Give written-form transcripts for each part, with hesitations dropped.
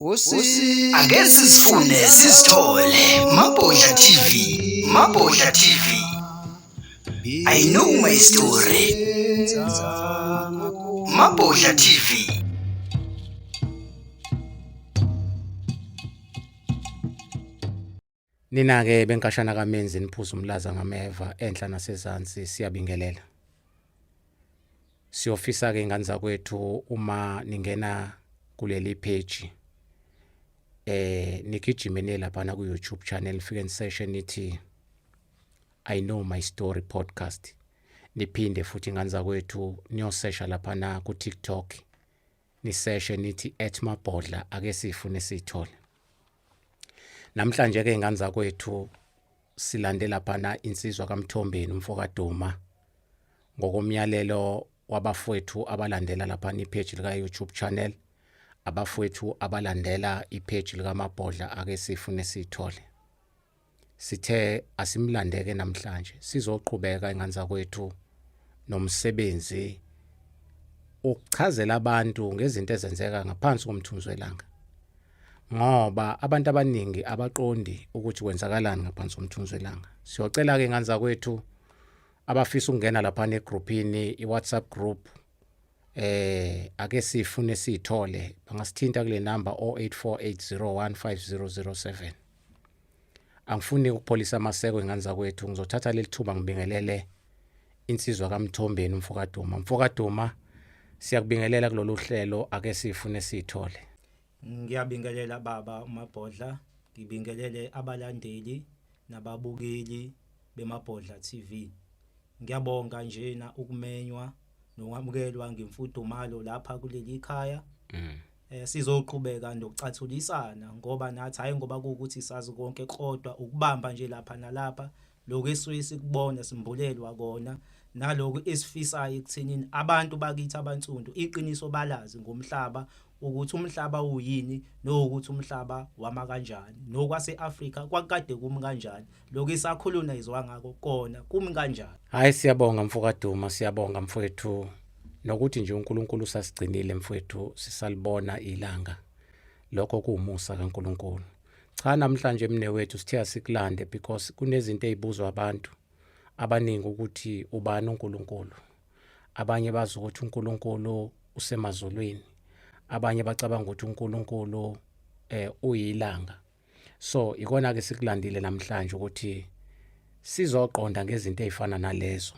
Ake sizifune sizithole Mabhodla TV, Mabhodla TV. I know my story. Mabhodla TV. Nina ke benkashana kaMenzi niphuza umlaza ngameva enhla nasezansi siyabingelela. Siyofisa ke ingane zakwethu uma ningena kuleli page nigijime niye lapha ku YouTube channel nifike niseshe nithi I know my story podcast, niphinde futhi ingane zakwethu niyosesha lapha na ku TikTok niseshe nithi @mabhodla ake sifune sithole. Namhlanje ke ingane zakwethu silande lapha na insizwa kaMthombeni umfokaDuma ngokomyalelo wabafowethu abalandela lapha ipage lika YouTube channel, abafowethu abalandela ipage lika Mabhodla ake sifune sithole. Sithe asimlandeke namhlanje sizoqhubeka ingane zakwethu nomsebenzi ukuchazela abantu ngezinto ezenzeka ngaphansi komthunzi welanga, ngoba abantu abaningi abaqondi ukuthi kwenzakalani ngaphansi komthunzi welanga. Siyocela ke ingane zakwethu abafisa ukungena lapha negroupini iWhatsApp group ake sifune sithole, bangasithinta kule number 0848015007. Angifuni ukupholisa amaseko ingane zakwethu, ngizothatha leli thuba ngibingelele insizwa kaMthombeni umfokaDuma. MfokaDuma, siyakubingelela kulolu hlelo ake sifune sithole. Ngiyabingelela baba uMabhodla, ngibingelele abalandeli nababukeli beMabhodla TV. Ngiyabonga njena ukumenywa nokwamukelwa ngemfudumalo lapha kuleli khaya. Sizoqhubeka nokucathulisana ngoba nathi hayi ngoba kuwukuthi sazi konke kodwa ukubamba nje lapha nalapha lokho esuke sikubona simbulelwa kona naloko esifisayo ekuthenini abantu bakithi abansundu iqiniso balazi ngomhlaba ukuthi umhlaba uyini nokuthi umhlaba wama kanjani nokwase-Afrika kwakade kumi kanjani lokho isakhuluna izwa ngako kona kumi kanjani. Hayi siyabonga mfokaDuma, siyabonga mfowethu, nokuthi nje uNkulunkulu usasigcinile mfowethu sisalibona ilanga, lokho kuwumusa kaNkulunkulu. Cha namhlanje mne wethu sithe asikulande because kunezinto ezibuzwa abantu abaningi ukuthi ubani uNkulunkulu. Abanye bazi ukuthi uNkulunkulu usemazulwini, abanye bacabanga ukuthi uNkulunkulu uyilanga. So ikona ke sikulandile namhlanje ukuthi sizoqonda ngezinto ezifana nalezo.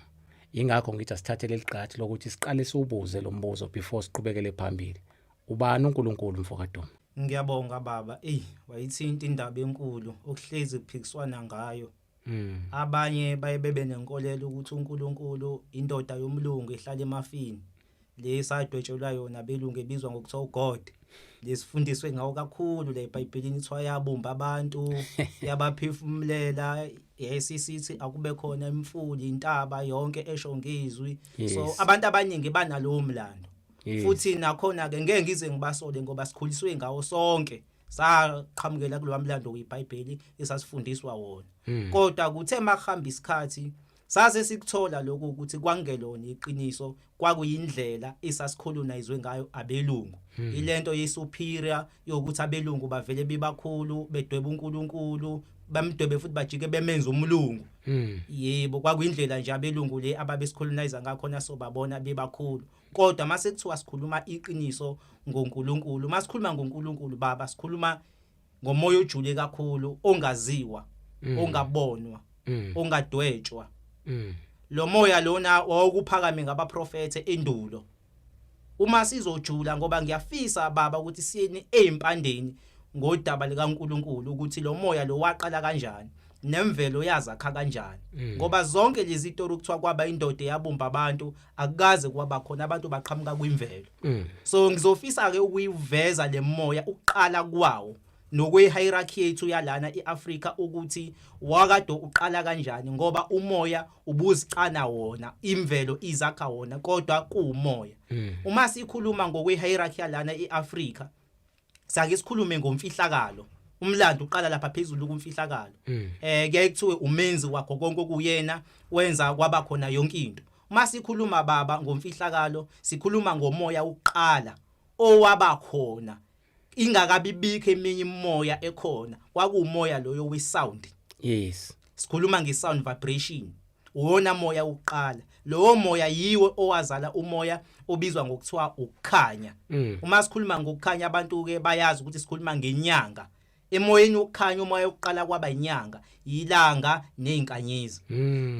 Ingakho ngithi asithathe leli gqathi lokuthi siqale siwubuze lo mbuzo before siqhubekele phambili. Ubani uNkulunkulu mfokaDuma? Ngiyabonga baba. Ey, wayithinta indaba enkulu okuhlezi kuphikiswana ngayo. Abanye baye bebe nenkolelo ukuthi uNkulunkulu indoda yomlungu ehlala emafini. Le sadwetshelwa yona belungu ebizwa ngokuthiwa uGod. Lesifundiswe ngawo kakhulu la eBhayibhelini kuthiwa yabumba abantu, yabaphefumulela, yayisisithi akube khona imfula, intaba yonke esho ngezwi. So abantu abaningi banalowo mlando. Futhi nakhona ke ngeke ngize ngibasole ngoba sikhuliswe ngawo sonke. Saqhamukela kulowa mlando weBhayibheli esasifundiswa wona. Kodwa kuthe makuhamba isikhathi sase sikuthola lokhu ukuthi kwangelona iqiniso, kwakuyindlela esasicolonizwe ngayo abelungu. Ilento ye superior yokuthi abelungu bavele bebakhulu bedweba uNkulunkulu, bamdwebe futhi bajike bemenza umlungu. Yebo, kwakuyindlela nje abelungu le ababesicolonize ngakhona sobabona bebakhulu. Kodwa mase kuthiwa sikhuluma iqiniso ngoNkulunkulu, masikhuluma ngoNkulunkulu baba sikhuluma ngomoya ojule kakhulu ongaziwa, ongabonwa, ongadwetshwa. Lo moya lona wawukuphakame ngabaprofethe endulo. Uma sizojula ngoba ngiyafisa baba ukuthi siyeni ezimpandeni ngodaba likaNkulunkulu ukuthi lo moya lo waqala kanjani nemvelo yazakha kanjani, ngoba zonke lezi story kuthiwa kwaba indoda eyabumba abantu akukaze kwaba khona, abantu baqhamuka kwimvelo. So ngizofisa ke ukuyiveza le moya ukuqala kwawo nokwe hierarchy yethu yalana eAfrica ukuthi wakade uqala kanjani, ngoba umoya ubuzicana wona, imvelo izakha wona kodwa kuumoya. Uma sikhuluma ngokwe hierarchy yalana eAfrica sake sikhulume ngomfihlakalo, umlando uqala lapha phezulu kumfihlakalo. Kuyaye kuthiwe umenzi wakho konke okuyena wenza kwaba khona yonke into. Uma sikhuluma baba ngomfihlakalo sikhuluma ngomoya uqala owaba khona. Ingakabibikho eminye imimoya ekhona, kwakuumoya loyo we-sound. Sikhuluma nge-sound vibration, uwona moya wokuqala. Lowo moya yiwo owazala umoya obizwa ngokuthiwa ukukhanya. Uma sikhuluma ngokukhanya, abantu ke bayazi ukuthi sikhuluma ngenyanga. Emoyeni wokukhanya, umoya wokuqala kwaba inyanga, ilanga nezinkanyezi.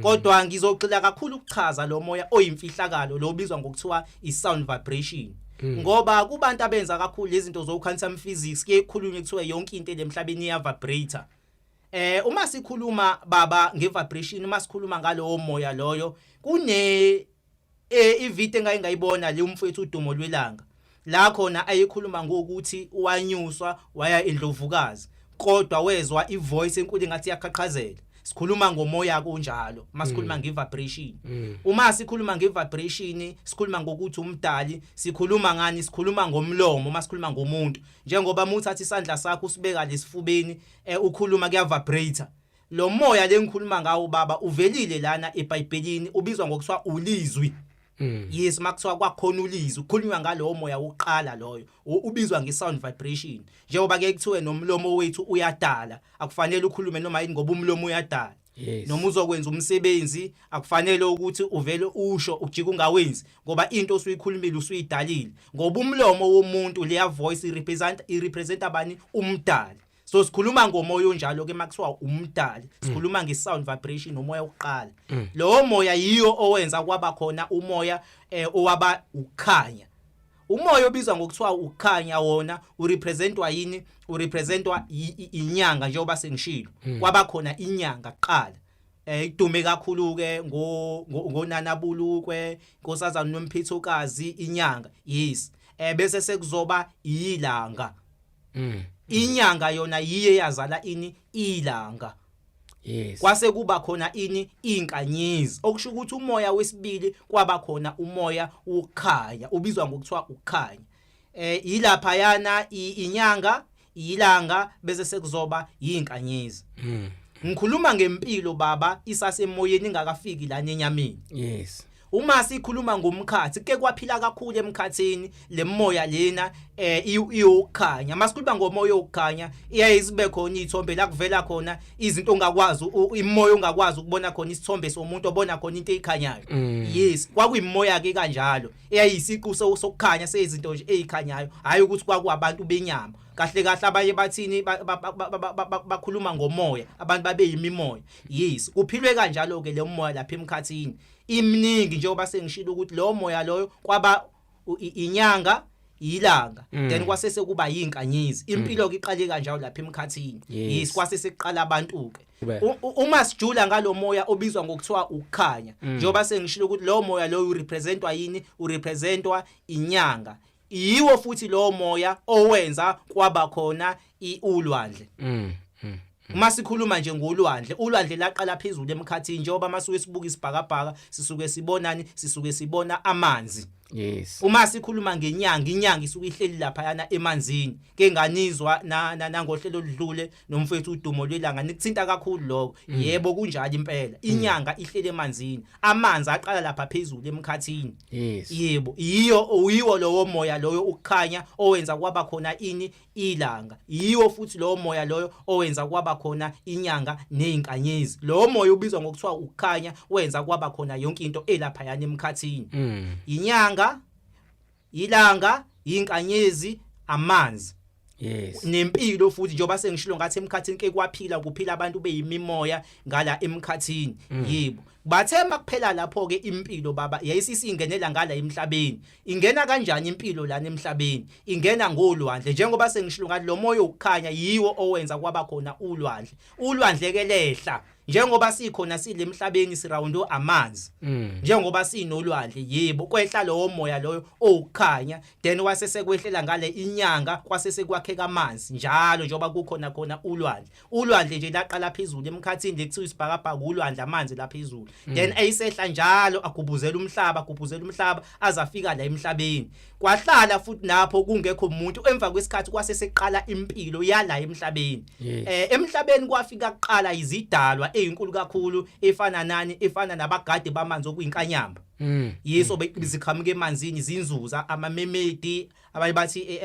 Kodwa ngizogxila kakhulu ukuchaza lo moya oyimfihlakalo lo obizwa ngokuthiwa i-sound vibration. Ngoba kubantu abenza kakhulu lezi zinto zo-quantum physics, kuye kukhulunywe kuthiwa yonke into emhlabeni iya-vibrate. Uma sikhuluma baba nge-vibration, uma sikhuluma ngalowo moya loyo, kune ivideo engake ngayibona le umfowethu uDumo Lwelanga la khona ayekhuluma ngokuthi wanyuswa waya eNdlovukazi, kodwa wezwa ivoice enkulu engathi iyaqhaqhazela. Sikhuluma ngomoya kunjalo masikhuluma ngevibration. Uma sikhuluma ngevibration, sikhuluma ngokuthi umdali, sikhuluma ngani? Sikhuluma ngomlomo. Uma sikhuluma ngomuntu, njengoba muthatha isandla sakho usibeka lesifubeni, ukhuluma, kuyavibrate. Lo moya lengikhuluma ngawo baba uvelile lana eBhayibhelini, ubizwa ngokuthiwa ulizwi. Yes, makuthiwa kwakhona ulizwi, kukhulunywa ngalowo moya wokuqala loyo ubizwa nge-sound vibration. Njengoba ke kuthiwe nomlomo wethu uyadala, akufanele ukhulume noma yini ngoba umlomo uyadala. Noma uzokwenza umsebenzi, akufanele ukuthi uvele usho ujike ungawenzi, ngoba into osuyikhulumile usuyidalile, ngoba umlomo womuntu, leya voice irepresent abani? Umdali. So sikhuluma ngomoya onjalo ke makuthiwa umdali, sikhuluma nge-sound vibration, umoya wokuqala. Lowo moya yiyo owenza kwaba khona umoya owaba ukukhanya. Umoya obizwa ngokuthiwa ukukhanya wona urepresentwa yini? Urepresentwa inyanga, njengoba sengishilo. Kwaba khona inyanga kuqala, idume kakhulu ke ngo ngonana Bulukwe, inkosazana Nomphithokazi, inyanga. Yes, bese sekuzoba ilanga. Inyanga yona yiye yazala ini? Ilanga. Kwase kuba khona ini? Inkanyezi, okusho ukuthi umoya wesibili kwaba khona umoya wokukhanya, ubizwa ngokuthiwa ukukhanya. Ilapha yana inyanga, ilanga, bese sekuzoba yinkanyezi. Ngikhuluma ngempilo baba isasemoyeni, ingakafiki lana enyameni. Uma sikhuluma ngomkhathi, ke kwaphila kakhulu emkhathini lemoya lena iyokukhanya. Masikhuluma ngomoya wokukhanya, iyaye sibe khona izithombe la kuvela khona izinto ongakwazi, imoya ongakwazi ukubona khona isithombe somuntu, obona khona into ezikhanyayo. Yes, kwakuyimoya ke kanjalo eyayisiqu sokukhanya sezinto nje ezikhanyayo, hayi ukuthi kwakuwabantu benyama. Kahle kahle abanye bathini? Bakhuluma ngomoya, abantu babeyimimoya. Yes, kuphilwe kanjalo ke le moya lapha emkhathini iminingi, njengoba sengishilo ukuthi lo moya loyo kwaba inyanga, ilanga, then kwase sekuba yinkanyezi. Impilo ke iqale kanjalo lapha emkhathini. Yes, kwase sekuqala abantu ke. Uma sijula ngalomoya obizwa ngokuthiwa ukukhanya, njengoba sengishilo ukuthi lo moya lo urepresentwa yini? Urepresentwa inyanga. Yiwo futhi lo moya owenza kwaba khona ulwandle. Uma sikhuluma nje ngolwandle, ulwandle laqala phezulu emkhathini. Njengoba masuke sibuka isibhakabhaka, sisuke sibonani? Sisuke sibona amanzi. Uma sikhuluma ngenyanga, inyanga isuke ihleli lapha yana emanzini. Ke nganizwa nangohlelo oludlule nomfethu uDumo Lwelanga nikuthinta kakhulu lokho. Yebo, kunjalo impela, inyanga ihleli emanzini, amanzi aqala lapha phezulu emkhathini. Yebo, yiyo uyiwo lowo moya loyo ukukhanya owenza kwaba khona ini? Ilanga. Yiwo futhi lowo moya loyo owenza kwaba khona inyanga nezinkanyezi. Lowo moya ubizwa ngokuthiwa ukukhanya wenza kwaba khona yonke into elapha yana emkhathini. Inyanga, ilanga, inkanyezi, amanzi nempilo futhi. Njengoba sengishilo ngathi emkhathini ke kwaphila, kuphila abantu beyimimoya ngala emkhathini. Yebo, bathe makuphela lapho ke impilo baba yayisisingenela ngala emhlabeni. Ingena kanjani impilo lana emhlabeni? Ingena ngolwandle. Njengoba sengishilo ngathi lo moya ukukhanya yiwo owenza kwaba khona ulwandle. Ulwandle ke lehla, njengoba sikhona sile emhlabeni, siround amanzi, njengoba sinolwandle. Yebo, kwehla lowo moya loyo owukhanya, then wase sekwehlela ngale inyanga, kwase sekwakheka amanzi njalo njengoba kukhona khona ulwandle. Ulwandle nje laqala phezulu emkhathini, lekuthiwa isibhakabhaka ulwandle, amanzi la phezulu, then ayisehla njalo agubuzela umhlaba, agubuzela umhlaba, azafika la emhlabeni. Kwahlala futhi lapho kungekho umuntu. Emva kwesikhathi kwase seqala impilo yala emhlabeni. Emhlabeni kwafika kuqala izidalwa. ezinkulu kakhulu efana nani, efana nabagadi bamanzi okuyinkanyamba. Yiso beziqhamuka emanzini, zinzuza amamemedi, abanye bathi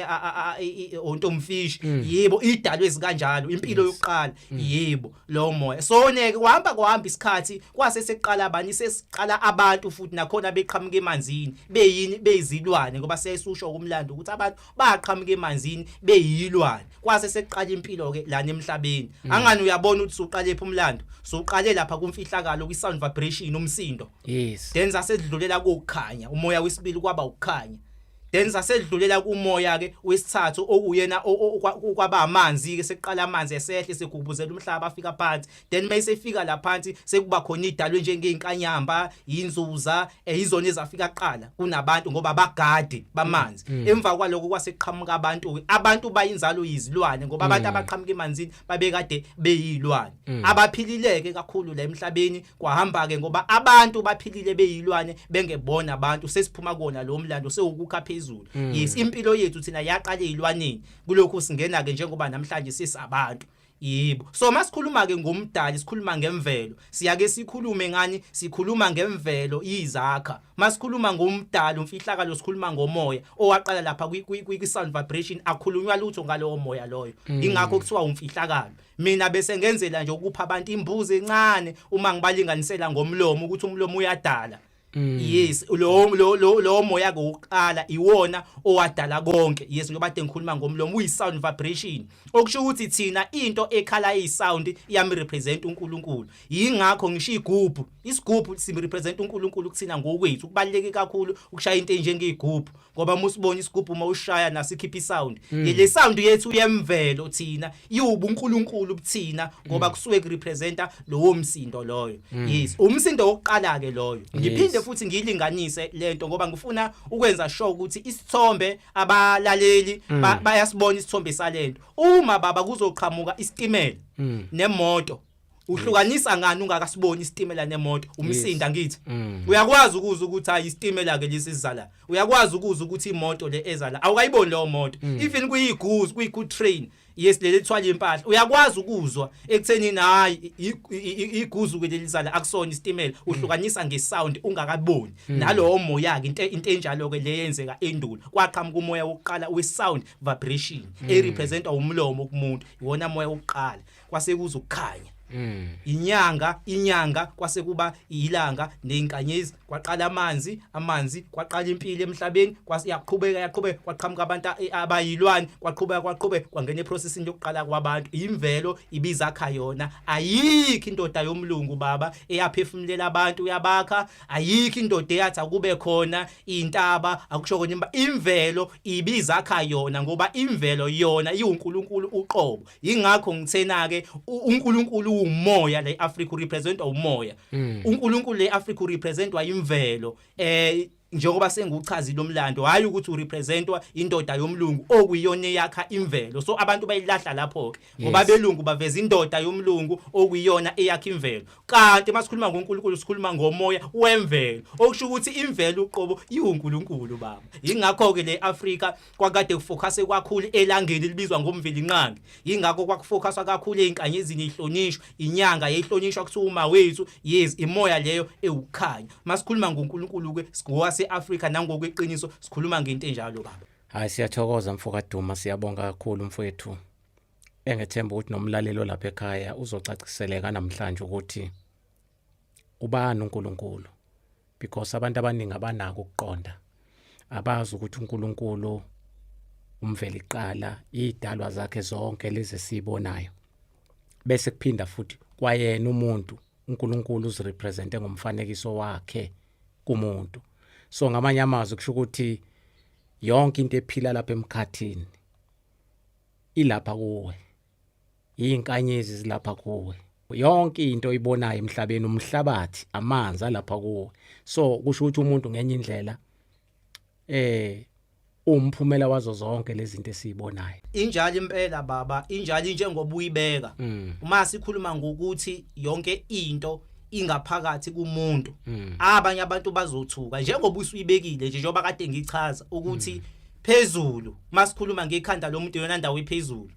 ontomfish. Yebo, idalwe ezikanjalo, impilo yokuqala. Yebo, lo moya. So neke kuhamba kuhamba isikhathi, kwase sekuqala abanye, sesiqala abantu futhi nakhona beqhamuka emanzini, beyini? Beyizilwane, ngoba sesusho kumlando ukuthi abantu baqhamuka emanzini beyilwane. Kwase sekuqala impilo ke lana emhlabeni. Angani uyabona ukuthi usuqale phi umlando? Suqale lapha kumfihlakalo, kwi sound vibration, umsindo. Then sasedlulela kukhanya, umoya wesibili kwaba ukukhanya. Then sasedlulela kumoya ke wesithathu, okuyena kwaba amanzi ke. Sekuqala amanzi esehle, segubuzela umhlaba, afika phansi. Then mayisefika la phansi, sekuba khona idalwe njengeinkanyamba, inzuza, izona ezafika kuqala kunabantu ngoba abagadi bamanzi. Emva kwaloko kwaseqhamuka abantu. Abantu bayinzalo yizilwane, ngoba abantu abaqhamuka emanzini babekade beyilwane abaphilileke kakhulu la emhlabeni. Kwahamba ke, ngoba abantu baphilile beyilwane, bengebona abantu. Sesiphuma kona lo mlando, sewukukha phezulu. Yes, impilo yethu thina yaqala ezilwaneni, kulokhu singena ke njengoba namhlanje sisabantu. Yebo, so masikhuluma ke ngomdali, sikhuluma ngemvelo. Siyake sikhulume ngani? Sikhuluma ngemvelo izakha. Masikhuluma ngomdali, umfihlakalo, sikhuluma ngomoya owaqala lapha kwi sound vibration. Akhulunywa lutho ngalowo moya loyo, ingakho kuthiwa umfihlakalo. Mina bese ngenzela nje ukupha abantu imbuzi encane uma ngibalinganisela ngomlomo, ukuthi umlomo uyadala. Yes, lo moya kokuqala iwona owadala konke. Yes, ngoba kade ngikhuluma ngomlomo, uyi sound vibration, okusho ukuthi thina into ekhala iyi sound iyami represent uNkulunkulu. Yingakho ngisho igubhu, isigubhu sim represent uNkulunkulu kuthina ngokwethu. Kubaluleke kakhulu ukushaya into enjengegubhu, ngoba uma usibona isigubhu, uma ushaya naso ikhipha isound. Le sound yethu yemvelo thina iwubu uNkulunkulu buthina, ngoba kusuke kurepresenta lowo msindo loyo. Yes, umsindo wokuqala ke loyo. Ngiphinde futhi ngiyilinganise lento, ngoba ngifuna ukwenza sure ukuthi isithombe abalaleli bayasibona isithombe salento. Uma baba kuzoqhamuka isitimela nemoto, uhlukanisa ngani ungakasiboni isitimela nemoto? Umsinda, ngithi uyakwazi ukuzwa ukuthi hayi, isitimela ke lesi sizala. Uyakwazi ukuzwa ukuthi imoto le eza la, awukayiboni leyo moto. Even kuyiguzi, kuyi-good train, yes, leli thwala impahla, uyakwazi ukuzwa ekutheni hayi, iguzu ke leli zala, akusona isitimela. Uhlukanisa ngesound ungakaboni nalowo moya ke. Into enjalo ke le yenzeka endulo. Kwaqhamuka umoya wokuqala we sound vibration erepresenta umlomo kumuntu, iwona moya wokuqala. Kwase kuza ukukhanya, inyanga, kwase kuba ilanga nezinkanyezi. Kwaqala amanzi, amanzi kwaqala impilo emhlabeni. Kwase yaqhubeka, yaqhubeka, kwaqhamuka abantu abayilwane. Kwaqhubeka, kwaqhubeka, kwangena eprocessini yokuqala kwabantu. Imvelo ibizakha yona. Ayikho indoda yomlungu baba eyaphefumulela abantu uyabakha. Ayikho indoda eyathi akube khona intaba, akusho kona. Imvelo ibizakha yona, ngoba imvelo yona iwuNkulunkulu uqobo. Ingakho ngithena ke uNkulunkulu uwumoya la eAfrica, urepresentwa umoya. UNkulunkulu le Africa urepresentwa imvelo, njengoba senguchazile umlando, hayi ukuthi urepresentwa indoda yomlungu okuyiyona eyakha imvelo. So abantu bayilahla lapho ke, ngoba belungu baveza indoda yomlungu okuyiyona eyakha imvelo, kanti masikhuluma ngoNkulunkulu sikhuluma ngomoya wemvelo, okusho ukuthi imvelo uqobo iwuNkulunkulu baba. Ingakho ke le Africa kwakade kufocus kakhulu elangeni libizwa ngomvelinqangi. Ingakho kwakufocuswa kakhulu einkanyezini, ihlonishwa inyanga, yayihlonishwa kuthiwa uma wethu. Yes, imoya leyo ewukhanya. Masikhuluma ngoNkulunkulu ke singowase Africa nangokweqiniso, sikhuluma ngento enjalo baba. Hayi, siyathokoza mfokaDuma, siyabonga kakhulu mfowethu. Engethemba ukuthi nomlalelo lapha ekhaya uzocaciseleka namhlanje ukuthi ubani uNkulunkulu, because abantu abaningi abanako ukuqonda, abazi ukuthi uNkulunkulu umveli iqala idalwa zakhe zonke lezi esibonayo, bese kuphinda futhi kwayena umuntu, uNkulunkulu uzirepresente ngomfanekiso wakhe kumuntu. So ngamanye amazwi kusho ukuthi yonke into ephila lapha emkhathini ilapha kuwe, izinkanyezi zilapha kuwe, yonke into oyibonayo emhlabeni, umhlabathi, amanzi alapha kuwe. So kusho ukuthi umuntu ngenye indlela umphumela wazo zonke lezi zinto esizibonayo. Injalo impela baba, injalo njengoba uyibeka. Uma sikhuluma ngokuthi yonke into ingaphakathi kumuntu, abanye abantu bazothuka njengoba usuyibekile nje, njengoba kade ngichaza ukuthi phezulu, masikhuluma ngekhanda lomuntu, yona ndawo ephezulu.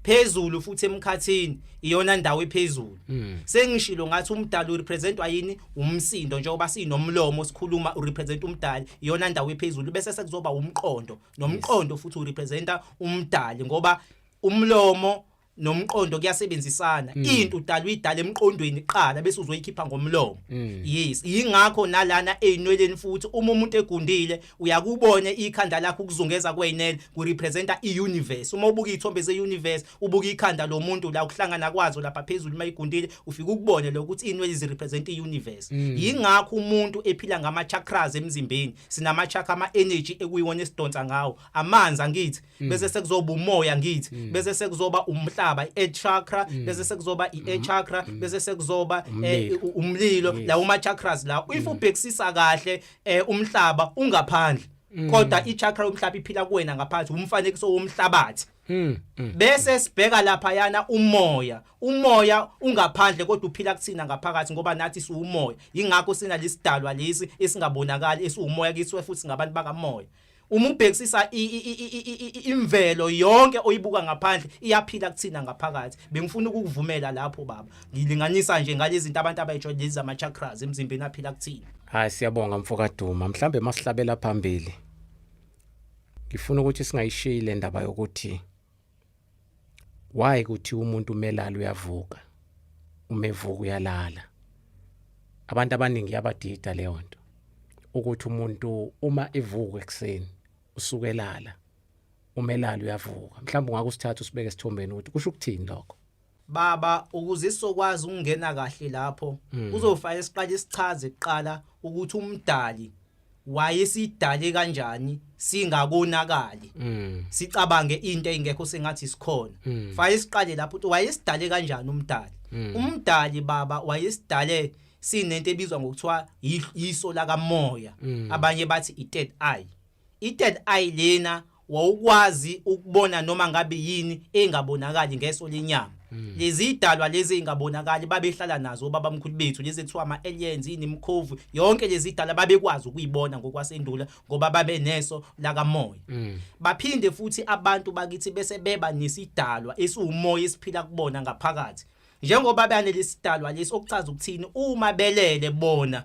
Phezulu futhi emkhathini iyona ndawo ephezulu. Sengishilo ngathi umdali urepresentwa yini? Umsindo. Njengoba sinomlomo sikhuluma, urepresent umdali, iyona ndawo ephezulu. Bese sekuzoba umqondo, nomqondo futhi urepresenta umdali, ngoba umlomo nomqondo kuyasebenzisana. Into udala uyidala emqondweni kuqala, bese uzoyikhipha ngomlomo. Yes, yingakho nalana ezinweleni futhi, uma umuntu egundile, uyakubona ikhanda lakho ukuzungeza kweinwele kurepresenta iuniverse. Uma ubuka izithombe zeuniverse, ubuka ikhanda lomuntu la ukuhlangana kwazo lapha phezulu mayigundile, ufika ukubone lokuthi inwele zirepresent iuniverse. Yingakho umuntu ephila ngama chakras emzimbeni. Sinama chakra, ama energy ekuyiwona esidonsa ngawo amanzi, angithi? Bese sekuzoba umoya, ngithi? Bese sekuzoba umhlaba, i-earth chakra. Bese sekuzoba i-air chakra. Bese sekuzoba Umlilo. Umlilo. Lawo ma chakras lawo, if ubhekisisa kahle, umhlaba ungaphandle, kodwa i-chakra yomhlaba iphila kuwena ngaphakathi, umfanekiso womhlabathi. Bese sibheka lapha yana umoya. Umoya ungaphandle, kodwa uphila kuthina ngaphakathi, ngoba nathi siwumoya. Ingakho sina lesidalwa lesi esingabonakali esiwumoya kithi, futhi singabantu bakamoya. Uma ubhekisisa imvelo yonke oyibuka ngaphandle, iyaphila kuthina ngaphakathi. Bengifuna ukukuvumela lapho, baba. Ngilinganisa nje ngalezi zinto abantu abayijwayele, lezi ama chakras emzimbeni aphila kuthina. Hayi, siyabonga mfokaDuma. Mhlambe masihlabela phambili, ngifuna ukuthi singayishiyi le ndaba yokuthi why kuthi umuntu umelala uyavuka, umevuka uyalala. Abantu abaningi yabadida leyo nto, ukuthi umuntu uma evuka ekseni usuke elala, umelala uyavuka. Mhlawumbe ungakusithatha usibeke esithombeni ukuthi kusho ukuthini lokho. Baba, ukuze sizokwazi ukungena kahle lapho, kuzofanele siqale sichaze kuqala ukuthi umdali wayesidale kanjani singakonakali, sicabange into engekho sengathi sikhona. Fanele siqale lapho ukuthi wayesidale kanjani umdali. Umdali, baba, wayesidale sinento ebizwa ngokuthiwa yiso lakamoya. Abanye bathi i-third eye. I-third eye lena wawukwazi ukubona noma ngabe yini engabonakali ngeso lenyama. Lezi idalwa lezi engabonakali babehlala nazo obabamkhulu bethu, lezi kuthiwa ama aliens, inimkhovu, yonke lezi idalwa babekwazi ukuyibona ngokwasendula ngoba babe neso lakamoya. Baphinde futhi abantu bakithi bese beba nesidalwa esiwumoya esiphila kubona ngaphakathi. Njengoba banelesidalwa lesi, okuchaza ukuthini uma belele bona?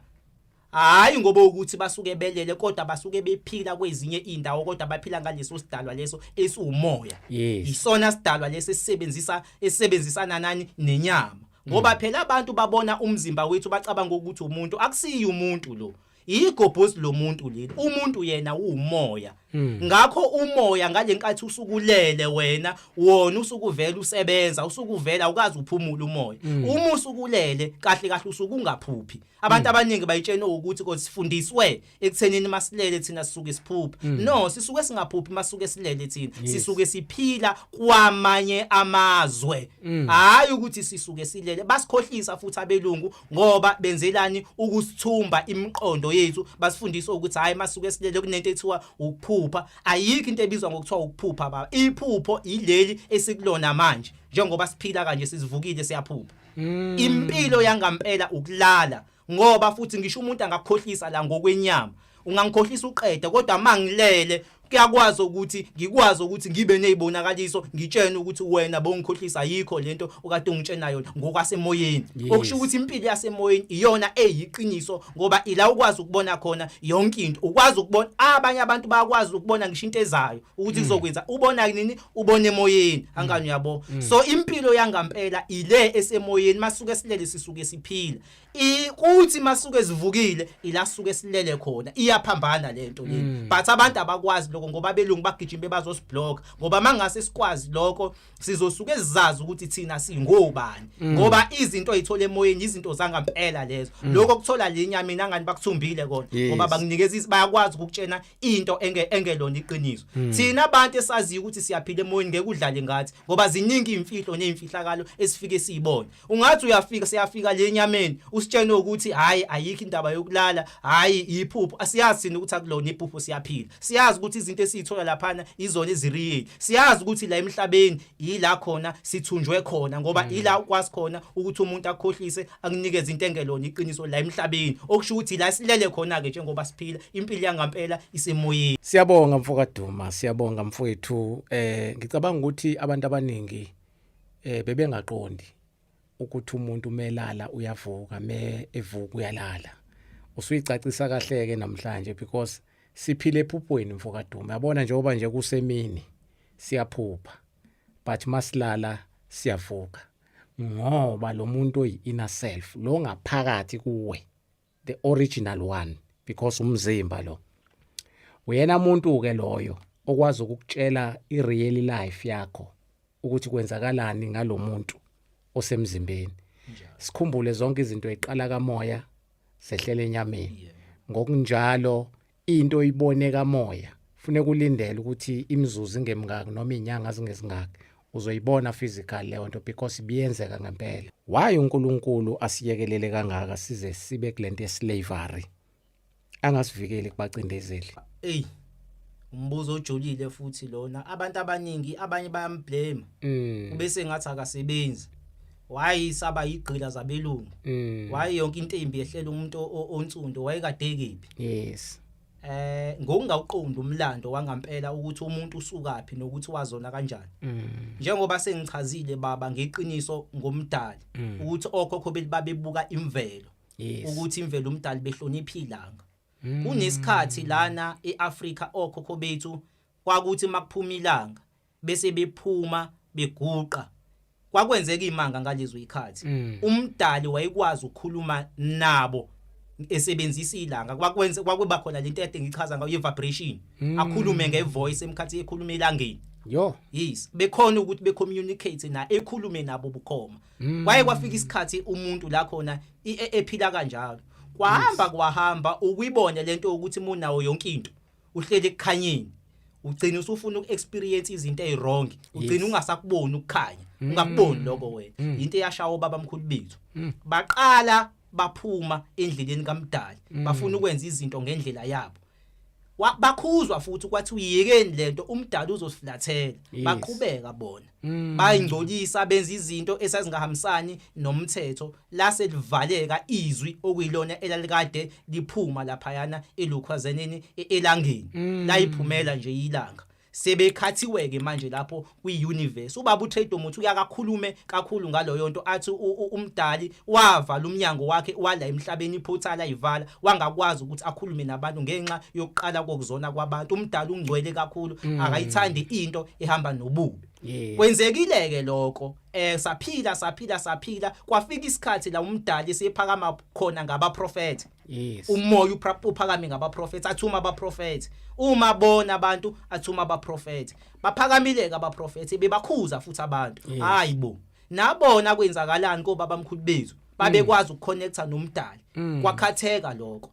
Hayi, ngoba ukuthi basuke belele, kodwa basuke bephila kwezinye indawo, kodwa baphila ngaleso sidalwa leso esiwumoya. Isona sidalwa lesi esisebenzisa, esebenzisana nani? Nenyama. Ngoba phela abantu babona umzimba wethu, bacabanga ukuthi umuntu. Akusiyo umuntu lo, igobhozi lomuntu leli. Umuntu yena uwumoya. Ngakho umoya, ngalenkathi usukulele wena, wona usukuvela usebenza, usukuvela ukazi uphumula umoya. Uma usukulele kahle kahle, usuke ungaphuphi. Abantu abaningi bayitshena ukuthi kodwa sifundiswe ekuthenini masilele thina sisuke siphupha. No, sisuke singaphuphi masuke silele thina. Sisuke siphila kwamanye amazwe, hayi ukuthi sisuke silele. Basikhohlisa futhi abelungu, ngoba benzelani? Ukusithumba imiqondo yethu. Basifundisa ukuthi hayi, masuke silele kunento ethiwa ukuphupha. Ayikho into ebizwa ngokuthiwa ukuphupha, baba. Iphupho ileli esikulona manje, njengoba siphila kanje, sizivukile, siyaphupha. Impilo yangampela ukulala, ngoba futhi ngisho umuntu angakukhohlisa la ngokwenyama, ungangikhohlisa uqede, kodwa mangilele kuyakwazi ukuthi ngikwazi ukuthi ngibe nezibonakaliso, ngitshene ukuthi wena bongikhohlisa, ayikho lento okade ungitshena yona ngokwasemoyeni. Okusho ukuthi impilo yasemoyeni iyona eyiqiniso, ngoba ila ukwazi ukubona khona yonke into. Ukwazi ukubona, abanye abantu bayakwazi ukubona ngisho into ezayo ukuthi kuzokwenza. Ubona nini? Ubona emoyeni, angani uyabo? So impilo yangampela ile esemoyeni. Masuke silele sisuke siphila. Kuthi masuke sivukile ila suke silele khona. Iyaphambana lento le, but abantu abakwazi lokho ngoba abelungu bagijima bazosiblock, ngoba mangase sikwazi lokho sizosuke sizazi ukuthi thina singobani, ngoba izinto oyithola emoyeni izinto zangampela lezo. Lokho kuthola lenyama mina ngani bakuthumbile kona, ngoba bakunikeza, bayakwazi ukukutshena into engelona iqiniso. Thina abantu esaziyo ukuthi siyaphila emoyeni, ngeke udlale ngathi, ngoba ziningi imfihlo nezimfihlakalo esifike siyibone. Ungathi uyafika, siyafika le nyameni, usitshene ukuthi hayi, ayikho indaba yokulala, hayi, iphupho. Asiyazi thina ukuthi akulona iphupho, siyaphila. Siyazi ukuthi izinto esizithola laphana izona ezireal. Siyazi ukuthi la emhlabeni ila khona sithunjwe khona, ngoba ila ukwazi khona ukuthi umuntu akukhohlise, akunikeze into engelona iqiniso la emhlabeni. Okusho ukuthi la silele khona ke, njengoba siphila impilo yangampela isemoyeni. Siyabonga mfokaDuma, siyabonga mfowethu. Ngicabanga ukuthi abantu abaningi Bebengaqondi ukuthi umuntu umelala uyavuka, me evuka uyalala. Usuyicacisa kahle ke namhlanje, because siphile ephuphweni, mfokaDuma. Yabona, njengoba nje kusemini siyaphupha, but masilala siyavuka, ngoba lo muntu oyi inner self lo ngaphakathi kuwe, the original one, because umzimba lo uyena umuntu ke loyo okwazi ukukutshela i-real life yakho ukuthi kwenzakalani ngalomuntu osemzimbeni. Sikhumbule, zonke izinto eqala kamoya zehlela enyameni. Ngokunjalo into oyibone kamoya, funeka ulindele ukuthi imizuzu ingemingaki noma izinyanga zingezingaki uzoyibona physical leyo nto, because ibiyenzeka ngempela. Why uNkulunkulu asiyekelele kangaka size sibe kulento yeslavery, angasivikeli kubacindezeli? Ey, umbuzo ojulile futhi lona. Abantu abaningi, abanye bayamblame, bese ngathi akasebenzi. Why saba igqila zabelungu? Why yonke into embi ehlela umuntu onsundu? Wayekade kephi? Ngokungawuqondi umlando wangampela ukuthi umuntu usukaphi nokuthi wazona kanjani. Njengoba sengichazile, baba, ngeqiniso ngomdali, ukuthi okhokho bethu babebuka imvelo, ukuthi imvelo, umdali, behlonipha ilanga. Kunesikhathi lana eAfrika okhokho bethu kwakuthi makuphuma ilanga bese bephuma beguqa. Kwakwenzeka imanga ngalezo ikhathi. Umdali wayekwazi ukukhuluma nabo esebenzisa ilanga. Kwakwenze kwakuba khona lento ede ngichaza ngayo ye-vibration, akhulume ngevoice emkhathi ekhuluma elangeni. Yes, bekhona ukuthi becommunicate na ekhulume nabo bukhoma. Kwaye kwafika isikhathi umuntu la khona ephila kanjalo. Kwahamba kwahamba, ukuyibona lento ukuthi munawo yonke into, uhleli ekukhanyeni, ugcina usufuna ukuexperience izinto eziwrong, ugcina ungasakuboni ukukhanya, ungakuboni lokho wena. Into eyashawa obaba mkhulu bethu, baqala baphuma endleleni kaMdali, bafuna ukwenza izinto ngendlela yabo. Bakhuzwa futhi, kwathi uyekeni lento, umdali uzosiflathela. Baqhubeka bona, bayingcolisa, benza izinto esazingahambisani nomthetho. Lase livaleka izwi okuyilona elalikade liphuma laphayana elukhwazeneni elangeni, layiphumela nje ilanga. Sebekhathiwe-ke manje lapho kwi-universe. Ubaba uTrade Muthi uyakakhulume kakhulu ngaloyo nto, athi umdali wavala umnyango wakhe wala emhlabeni, iportal ayivala, wangakwazi ukuthi akhulume nabantu ngenxa yokuqala kokuzona kwabantu. Umdali ungcwele kakhulu, akayithandi into ehamba nobubi. Kwenzekile ke lokho. Saphila, saphila, saphila, kwafika isikhathi la umdali sephakama khona ngabaprofeti. Umoya uphakame ngabaprofeti, athuma abaprofeti. Uma bona abantu athuma abaprofeti, baphakamile ke abaprofeti, bebakhuza futhi abantu. Hayibo, nabona kwenzakalani kobaba mkhulu bethu, babekwazi ukuconnecta nomdali. Kwakhatheka lokho.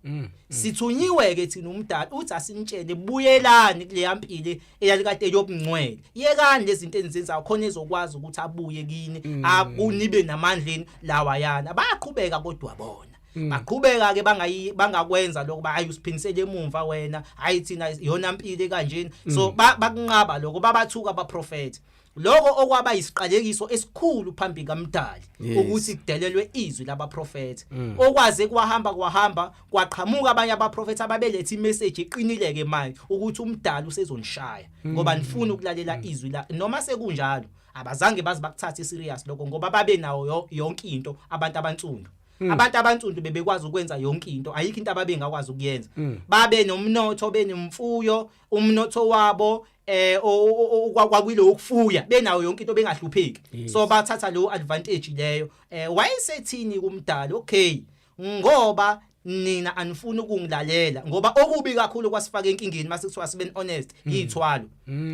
Sithunyiwe ke thina, umdali uthi asinitshele, buyelani kuleya mpilo eyalikade yobungcwele, yekani lezi zinto enizenzayo, khona ezokwazi ukuthi abuye kini, akunibe namandleni lawa yana. Bayaqhubeka kodwa bona, baqhubeka ke, bangayi bangakwenza lokho. Hayi, usiphinisele emumva wena, hayi, thina iyona mpilo kanjena. So bakunqaba lokho, babathuka abaprofeti. Lokho okwaba isiqalekiso esikhulu phambi kaMdali, ukuthi kudelelwe izwi labaprofeti. Okwaze kwahamba kwahamba, kwaqhamuka abanye abaprofeti ababeletha imessage eqinile ke manje ukuthi umdali usezonishaya ngoba nifuna ukulalela izwi la. Noma sekunjalo, abazange baze bakuthathe serious lokho, ngoba babe nawo yonke into abantu abansundu. Abantu abansundu bebekwazi ukwenza yonke into, ayikho into ababengakwazi ukuyenza. Babe nomnotho, benemfuyo, umnotho wabo kwakwilo ukufuya, benayo yonke into, bengahlupheki. So bathatha lo advantage leyo. Wayesethini kumdali? Okay, ngoba nina anifuni ukungilalela, ngoba okubi kakhulu kwasifaka enkingeni mase kuthiwa sibe honest, ithwalo.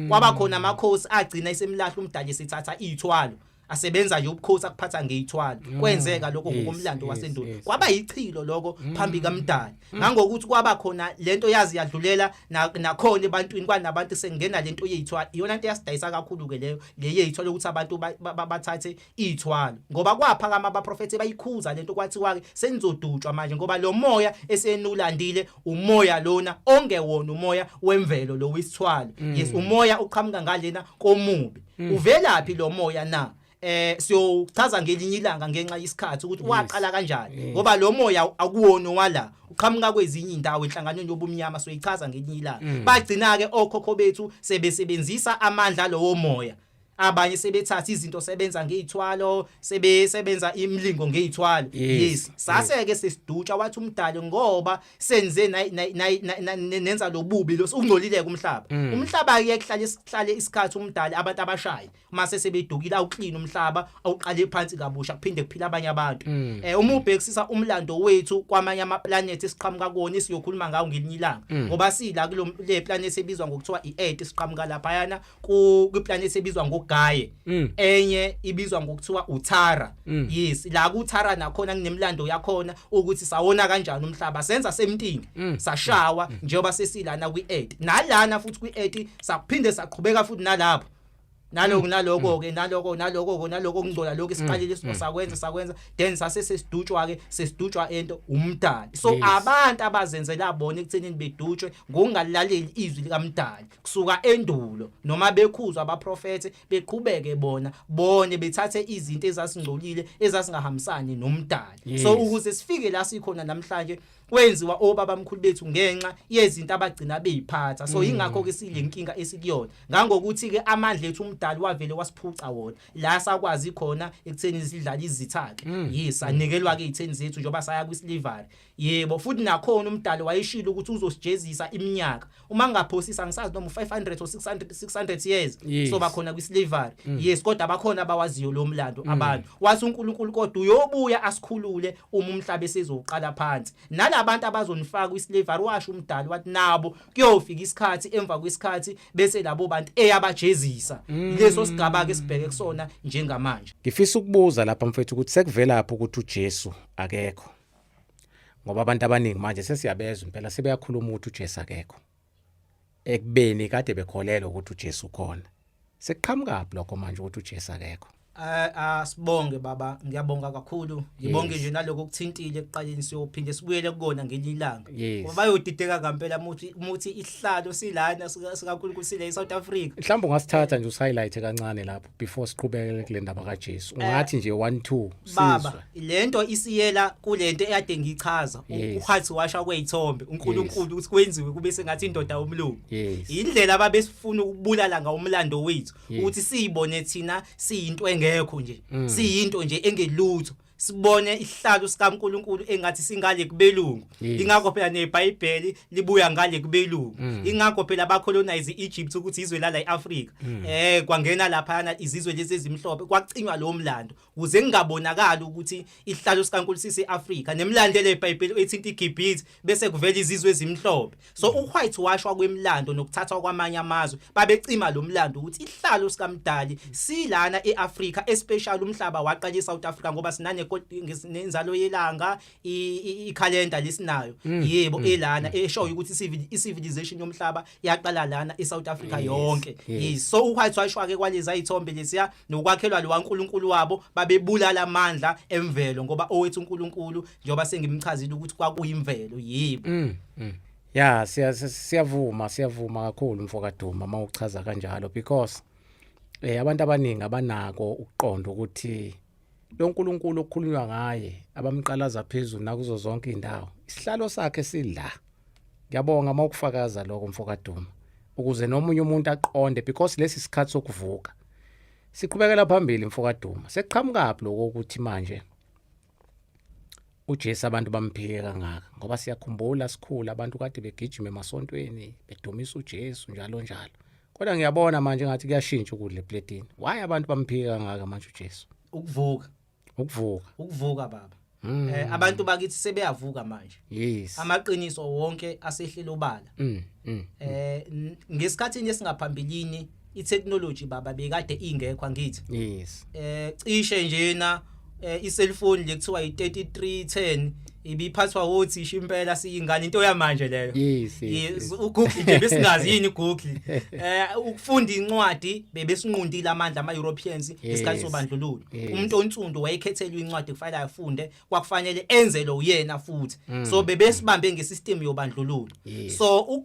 Kwaba khona amakhosi agcina esemlahla umdali, sithatha ithwalo, asebenza nje ubukhosi akuphatha ngeyithwalo. Kwenzeka lokho ngokomlando wasendulo. Kwaba yichilo lokho phambi kaMdali, ngangokuthi kwaba khona lento yazi yadlulela nakhona ebantwini, kwanabantu sengena lento yeyithwalo. Iyona into eyasidayisa kakhulu ke leyo, le yeyithwalo, ukuthi abantu bathathe ithwalo, ngoba kwaphakama abaprofethi bayikhuza lento. Kwathiwa ke senizodutshwa manje, ngoba lo moya esenulandile umoya lona ongewona umoya wemvelo lo wesithwalo. Yes, umoya uqhamuka ngalena komubi. Uvelaphi lo moya na? Siyochaza ngelinye ilanga ngenxa yesikhathi ukuthi waqala kanjani, ngoba lo moya akuwona wala, uqhamuka kwezinye indawo enhlanganweni yobumnyama. Soyichaza ngelinye ilanga. Bagcina ke okhokho bethu sebesebenzisa amandla lowo moya. Abanye sebethatha izinto, sebenza ngezithwalo, sebesebenza imilingo ngezithwalo. Yes, sase ke sesidutsha, wathi umdali, ngoba senze nenza lobubi lo, ungcolileke umhlaba. Umhlaba ke kuhlale sihlale isikhathi, umdali abantu abashayi mase sebedukile, awuclean umhlaba, awuqale phansi kabusha, kuphinde kuphila abanye abantu. Uma ubhekisisa umlando wethu kwamanye ama planet esiqhamuka kuwona, siyokhuluma ngawo ngelinye ilanga, ngoba sila kulo le planet ebizwa ngokuthiwa iEarth, siqhamuka laphayana ku planet ebizwa ngoGaia. Enye ibizwa ngokuthiwa uThara. Yes, la kuThara nakhona kunemlando yakhona ukuthi sawona kanjani umhlaba, senza something, sashawa njengoba sesilana kwiEarth, nalana futhi kwiEarth saphinde saqhubeka futhi nalapho naloko naloko ke naloko naloko naloko kungcola lokho isiqalile sakwenza, then sase sesidutshwa ke, sesidutshwa ento umdali. So abantu abazenzela bona ekuthenini bedutshwe ngokungalaleli izwi likaMdali kusuka endulo, noma bekhuzwa abaprofethi, beqhubeke bona bone bethathe izinto ezasingcolile, ezasingahambisani nomdali. So ukuze sifike la sikhona namhlanje, kwenziwa obaba mkhulu bethu ngenxa yezinto abagcina beyiphatha. So ingakho ke sile nkinga esikuyona, ngangokuthi ke amandla ethu umdali wavele wasiphuca wona la sakwazi khona ekutheni sidlala izitha ke. Yes, anikelwa ke izitheni zethu njengoba saya kwislavery. Yebo, futhi nakhona umdali wayeshilo ukuthi uzosijezisa iminyaka, uma ngingaphosisa, ngisazi noma u500 or 600 years. So bakhona kwislavery. Yes, kodwa abakhona abawaziyo lo mlando abantu. Wathi uNkulunkulu kodwa uyobuya asikhulule uma umhlaba esezoqala phansi. Nalabantu abazonifaka kwislavery, washo umdali wathi nabo kuyofika isikhathi, emva kwesikhathi bese labo bantu eyabajezisa. Leso sigaba ke sibheke kusona njengamanje. Ngifisa ukubuza lapha mfethu ukuthi sekuvelaphi ukuthi uJesu akekho, ngoba abantu abaningi manje sesiyabezwa impela sebeyakhuluma ukuthi uJesu akekho, ekubeni kade bekholelwa ukuthi uJesu ukhona. Sekuqhamukaphi lokho manje ukuthi uJesu akekho? Asibonge baba, ngiyabonga kakhulu, ngibonge nje naloko okuthintile ekuqaleni, siyophinde sibuyele kukona ngelinye ilanga. Ngoba bayodideka ngempela muthi isihlalo silana sikaNkulunkulu sile eSouth Africa. Mhlawumbe ungasithatha nje usihighlight kancane lapho before siqhubeke kule ndaba kaJesu. Ungathi nje 1 2. Baba, lento isiyela kulento ekade ngichaza, uwhitewashwa kwezithombe uNkulunkulu, ukuthi kwenziwe kube sengathi indoda yomlungu. Indlela ababesifuna ukubulala ngawumlando wethu, ukuthi siyibone thina siyinto engekho nje, siyinto nje engelutho, sibone isihlalo sikaNkulunkulu engathi singale kubelungu. Ingakho phela neBhayibheli libuya ngale kubelungu. Ingakho phela bacolonize iEgypt ukuthi izwe lala eAfrica, kwangena lapha izizwe lezi ezimhlophe, kwacinywa lo mlando ukuze kungabonakali ukuthi isihlalo sikaNkulunkulu sise-Afrika, nemlando leBhayibheli ethinta iGibhithe bese kuvela izizwe ezimhlophe. So uwhitewashwa kwemlando nokuthathwa kwamanye amazwe, babecima lo mlando ukuthi isihlalo sikaMdali silana eAfrika, especially umhlaba waqala eSouth Africa, ngoba sinane nenzalo yelanga, ikhalenda lesinayo, yebo, elana eshoyo ukuthi i-civilization yomhlaba yaqala lana eSouth Africa yonke. Yes, so uwhitewashwa ke kwalezi ayithombe lesiya nokwakhelwa lo waNkulunkulu wabo, babebulala amandla emvelo, ngoba owethu uNkulunkulu, njengoba sengimchazile ukuthi kwakuyimvelo, yebo. Ya, siyavuma, siyavuma kakhulu mfokaDuma mawuchaza kanjalo, because abantu abaningi abanako ukuqonda ukuthi lo nkulunkulu okukhulunywa ngaye, abamqalaza phezulu nakuzo zonke indawo, isihlalo sakhe sila. Ngiyabonga mawukufakaza lokho mfokaDuma, ukuze nomunye umuntu aqonde, because lesi sikhathi sokuvuka. Siqhubekela phambili mfokaDuma, sekuqhamukaphi lokho ukuthi manje uJesu abantu bamphike kangaka? Ngoba siyakhumbula sikhula, abantu kade begijima emasontweni bedumisa uJesu njalo njalo, kodwa ngiyabona manje ngathi kuyashintsha ukudla epletini. Why abantu bamphike kangaka manje uJesu? Ukuvuka. Ukuvuka. Ukuvuka baba. Abantu bakithi sebeyavuka manje. Amaqiniso wonke asehlelo obala. Ngesikhathini esingaphambilini i-technology baba bekade ingekho, angithi? Yes. Cishe njena i-cellphone le kuthiwa i-3310 ibiphathwa wothisha impela siyingane, into yamanje leyo. Yes. uGoogle nje besingazi yini uGoogle. Ukufunda incwadi bebesinqundile amandla ama Europeans isikhathi sobandlululo. Umuntu onsundu wayekhethelwa incwadi kufanele afunde, kwakufanele enze lo yena futhi. So bebesibambe ngesystem yobandlululo. So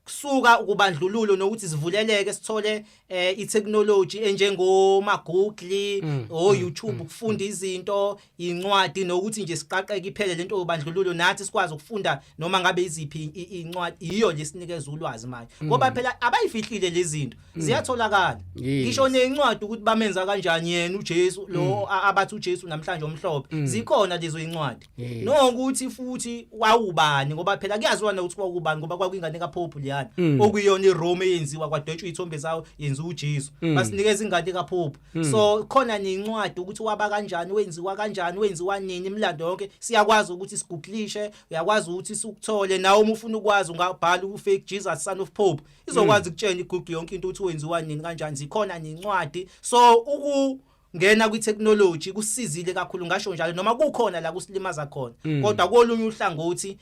Kusuka ukubandlululo nokuthi sivuleleke sithole i-technology enjengoma Google o YouTube ukufunda izinto, incwadi, nokuthi nje siqaqeke iphele lento yobandlululo, nathi sikwazi ukufunda noma ngabe iziphi incwadi. Iyo lesinikeza ulwazi manje, ngoba phela abayifihlile lezi zinto, ziyatholakala. Ngisho nencwadi ukuthi bamenza kanjani yena uJesu lo abathi uJesu namhlanje omhlophe, zikhona lezo incwadi. Nokuthi futhi wawubani, ngoba phela kuyaziwa nokuthi kwakubani, ngoba kwakuyingane kaPope leyana, okuyiyona iRome eyenziwa kwadwetshwa izithombe zawo, yenziwa uJesu, basinikeza ingane kaPope. So khona nencwadi ukuthi waba kanjani, wenziwa kanjani, wenziwa nini, imilando yonke siyakwazi ukuthi sigugulishe. Uyakwazi ukuthi sikuthole nawe uma ufuna ukwazi, ungabhala u-fake Jesus son of Pope, izokwazi ukutshela iGoogle yonke into ukuthi wenziwa nini, kanjani. Zikhona nencwadi. So ukungena kwi-technology kusizile kakhulu, ngasho njalo, noma kukhona la kusilimaza khona, kodwa kolunye uhlangothi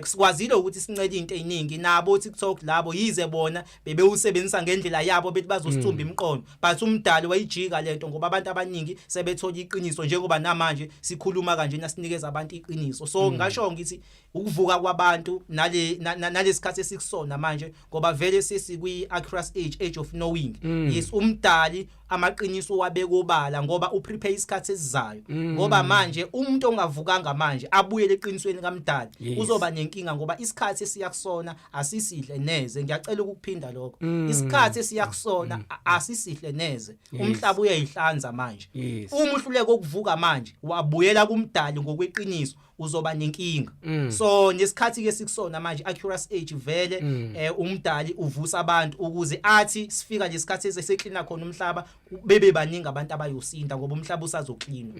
sikwazile ukuthi sincele into eziningi nabo TikTok labo, yize bona bebewusebenzisa ngendlela yabo bethi bazosithumba imiqondo, but umdali wayijika lento, ngoba abantu abaningi sebethola iqiniso, njengoba namanje sikhuluma kanje nasinikeza abantu iqiniso. So ngasho ngithi ukuvuka kwabantu nale nalesikhathi esikusona manje, ngoba vele sesikwi Aquarius age, age of knowing. Yes, umdali amaqiniso wabeka obala ngoba uprepare isikhathi esizayo, ngoba manje umuntu ongavukanga manje abuyele eqinisweni kamdali uzoba nenkinga, ngoba isikhathi esiya kusona asisihle neze. Ngiyacela ukuphinda lokho: isikhathi esiya kusona asisihle neze. Umhlaba uyayihlanza manje. Uma uhluleka ukuvuka manje wabuyela kumdali ngokweqiniso, uzoba nenkinga. So nesikhathi ke sikusona manje, Aquarius age, vele umdali uvusa abantu ukuze athi sifika lesikhathi eseklina khona umhlaba, bebe baningi abantu abayosinda, ngoba umhlaba usazoklinwa.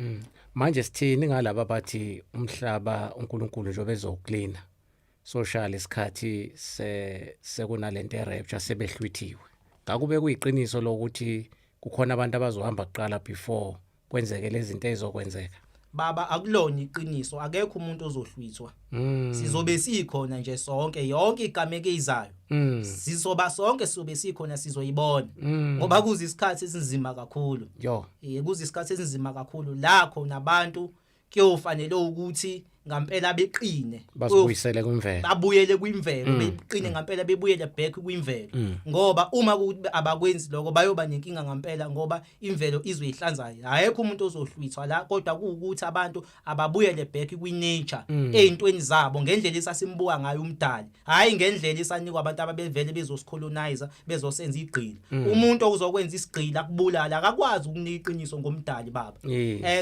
Manje sithini ngalaba bathi umhlaba uNkulunkulu njengoba ezoklina social isikhathi se sekunalento erapture sebehlwithiwe? Ngakube kuyiqiniso lokuthi kukhona abantu abazohamba kuqala before kwenzeke lezi zinto ezizokwenzeka? Baba, akulona iqiniso. Akekho umuntu ozohlwithwa. Sizobe sikhona nje sonke, yonke igameko eyizayo sizoba sonke, sizobe sikhona, sizoyibona, ngoba kuze isikhathi esinzima kakhulu. Kuze isikhathi esinzima kakhulu la khona abantu kuyofanele ukuthi ngampela beqine. Basibuyisele kwimvelo. Babuyele kwimvelo, beqine ngampela, bebuyele back kwimvelo, ngoba uma kuthi abakwenzi lokho bayoba nenkinga ngampela, ngoba imvelo izoyihlanza. Ayekho umuntu ozohlwithwa la, kodwa kuwukuthi abantu ababuyele back kwi-nature, ey'ntweni zabo, ngendlela esasimbuka ngayo umdali, hhayi ngendlela esanikwa abantu ababevele bezosicolonize, bezosenza igqila. Umuntu okuzokwenza isigqila akubulala akakwazi ukunika iqiniso ngomdali, baba.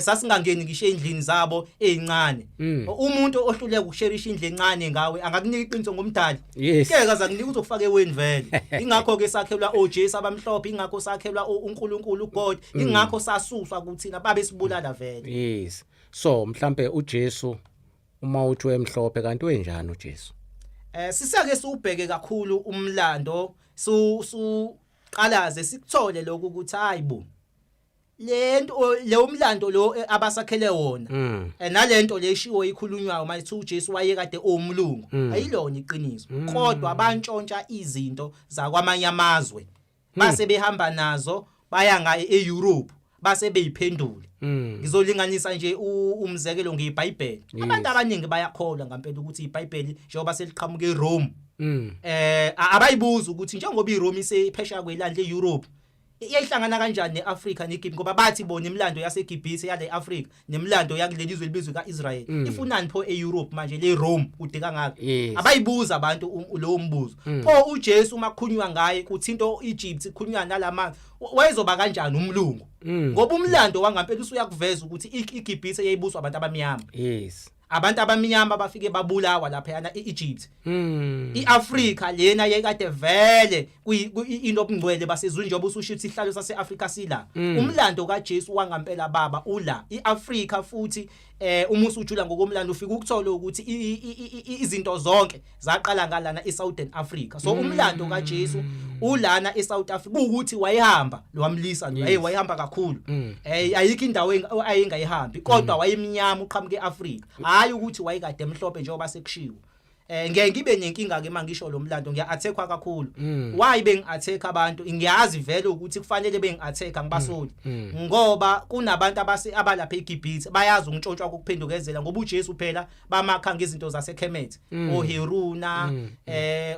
Sasingangeni ngisho endlini zabo ezincane. Umuntu ohluleka ukusherisha indlu encane ngawe angakunika iqiniso ngomdali? Ngeke azakunika, uzokufaka eweni vele. Ingakho ke sakhelwa oJesu abamhlophe, ingakho sakhelwa uNkulunkulu uGod, ingakho sasuswa kuthina, babe sibulala vele. Yes, so mhlambe uJesu, uma uthi wemhlophe, kanti wenjani uJesu? Sisake siubheke kakhulu umlando, su qalaze sikuthole lokhu ukuthi hayibo, lento le umlando lo abasakhele wona nalento leshiwo ikhulunywayo manje uJesu wayekade owumlungu, ayilona iqiniso, kodwa bantshontsha izinto zakwamanye amazwe, base behamba nazo baya ngaye eEurope, base beyiphendula. Ngizolinganisa nje umzekelo ngeBhayibheli. Abantu abaningi bayakholwa ngempela ukuthi iBhayibheli njengoba seliqhamuka eRome, abayibuza ukuthi njengoba iRome isephesheya kwelandle eEurope, iyayihlangana kanjani neAfrika neGibhithe, ngoba bathi bona imilando yaseGibhithe yale Afrika nemilando yakuleli zwe libizwe kaIsrael ifunani pho eEurope manje, le Rome kude kangaka? Abayibuza abantu lowo mbuzo. Pho uJesu uma kukhulunywa ngaye kuthinto Egypt, kukhulunywa nalama, wayezoba kanjani umlungu? Ngoba umlando wangampela usuyakuveza ukuthi iGibhithe yayibuswa abantu abamnyama. Abantu abamnyama bafike babulawa laphayana e-Egypt. IAfrika lena yayikade vele into obungcwele basezwini, njengoba ususho ukuthi isihlalo saseAfrika sila. Umlando kaJesu wangampela, baba, ula iAfrika futhi. Uma usujula ngokomlando ufika ukuthola ukuthi izinto zonke zaqala ngalana eSouthern Africa. So umlando kaJesu ulana eSouth Africa, ukuthi wayehamba lo wamlisa lo. Hey, wayehamba kakhulu. Ayikho indawo ayingayihambi, kodwa wayemnyama, uqhamuke eAfrika, hayi ukuthi wayekade emhlophe njengoba sekushiwo. Ngeke ngibe nenkinga ke mangisho lo mlando, ngiya-attackwa kakhulu. Why bengi-attack abantu? Ngiyazi vele ukuthi kufanele bengi-attack, ngibasoli, ngoba kunabantu abase abalapha eGibhithe bayazi ukuntshontshwa kokuphendukezela, ngoba uJesu phela bamakha ngezinto zaseKemet, oHeruna,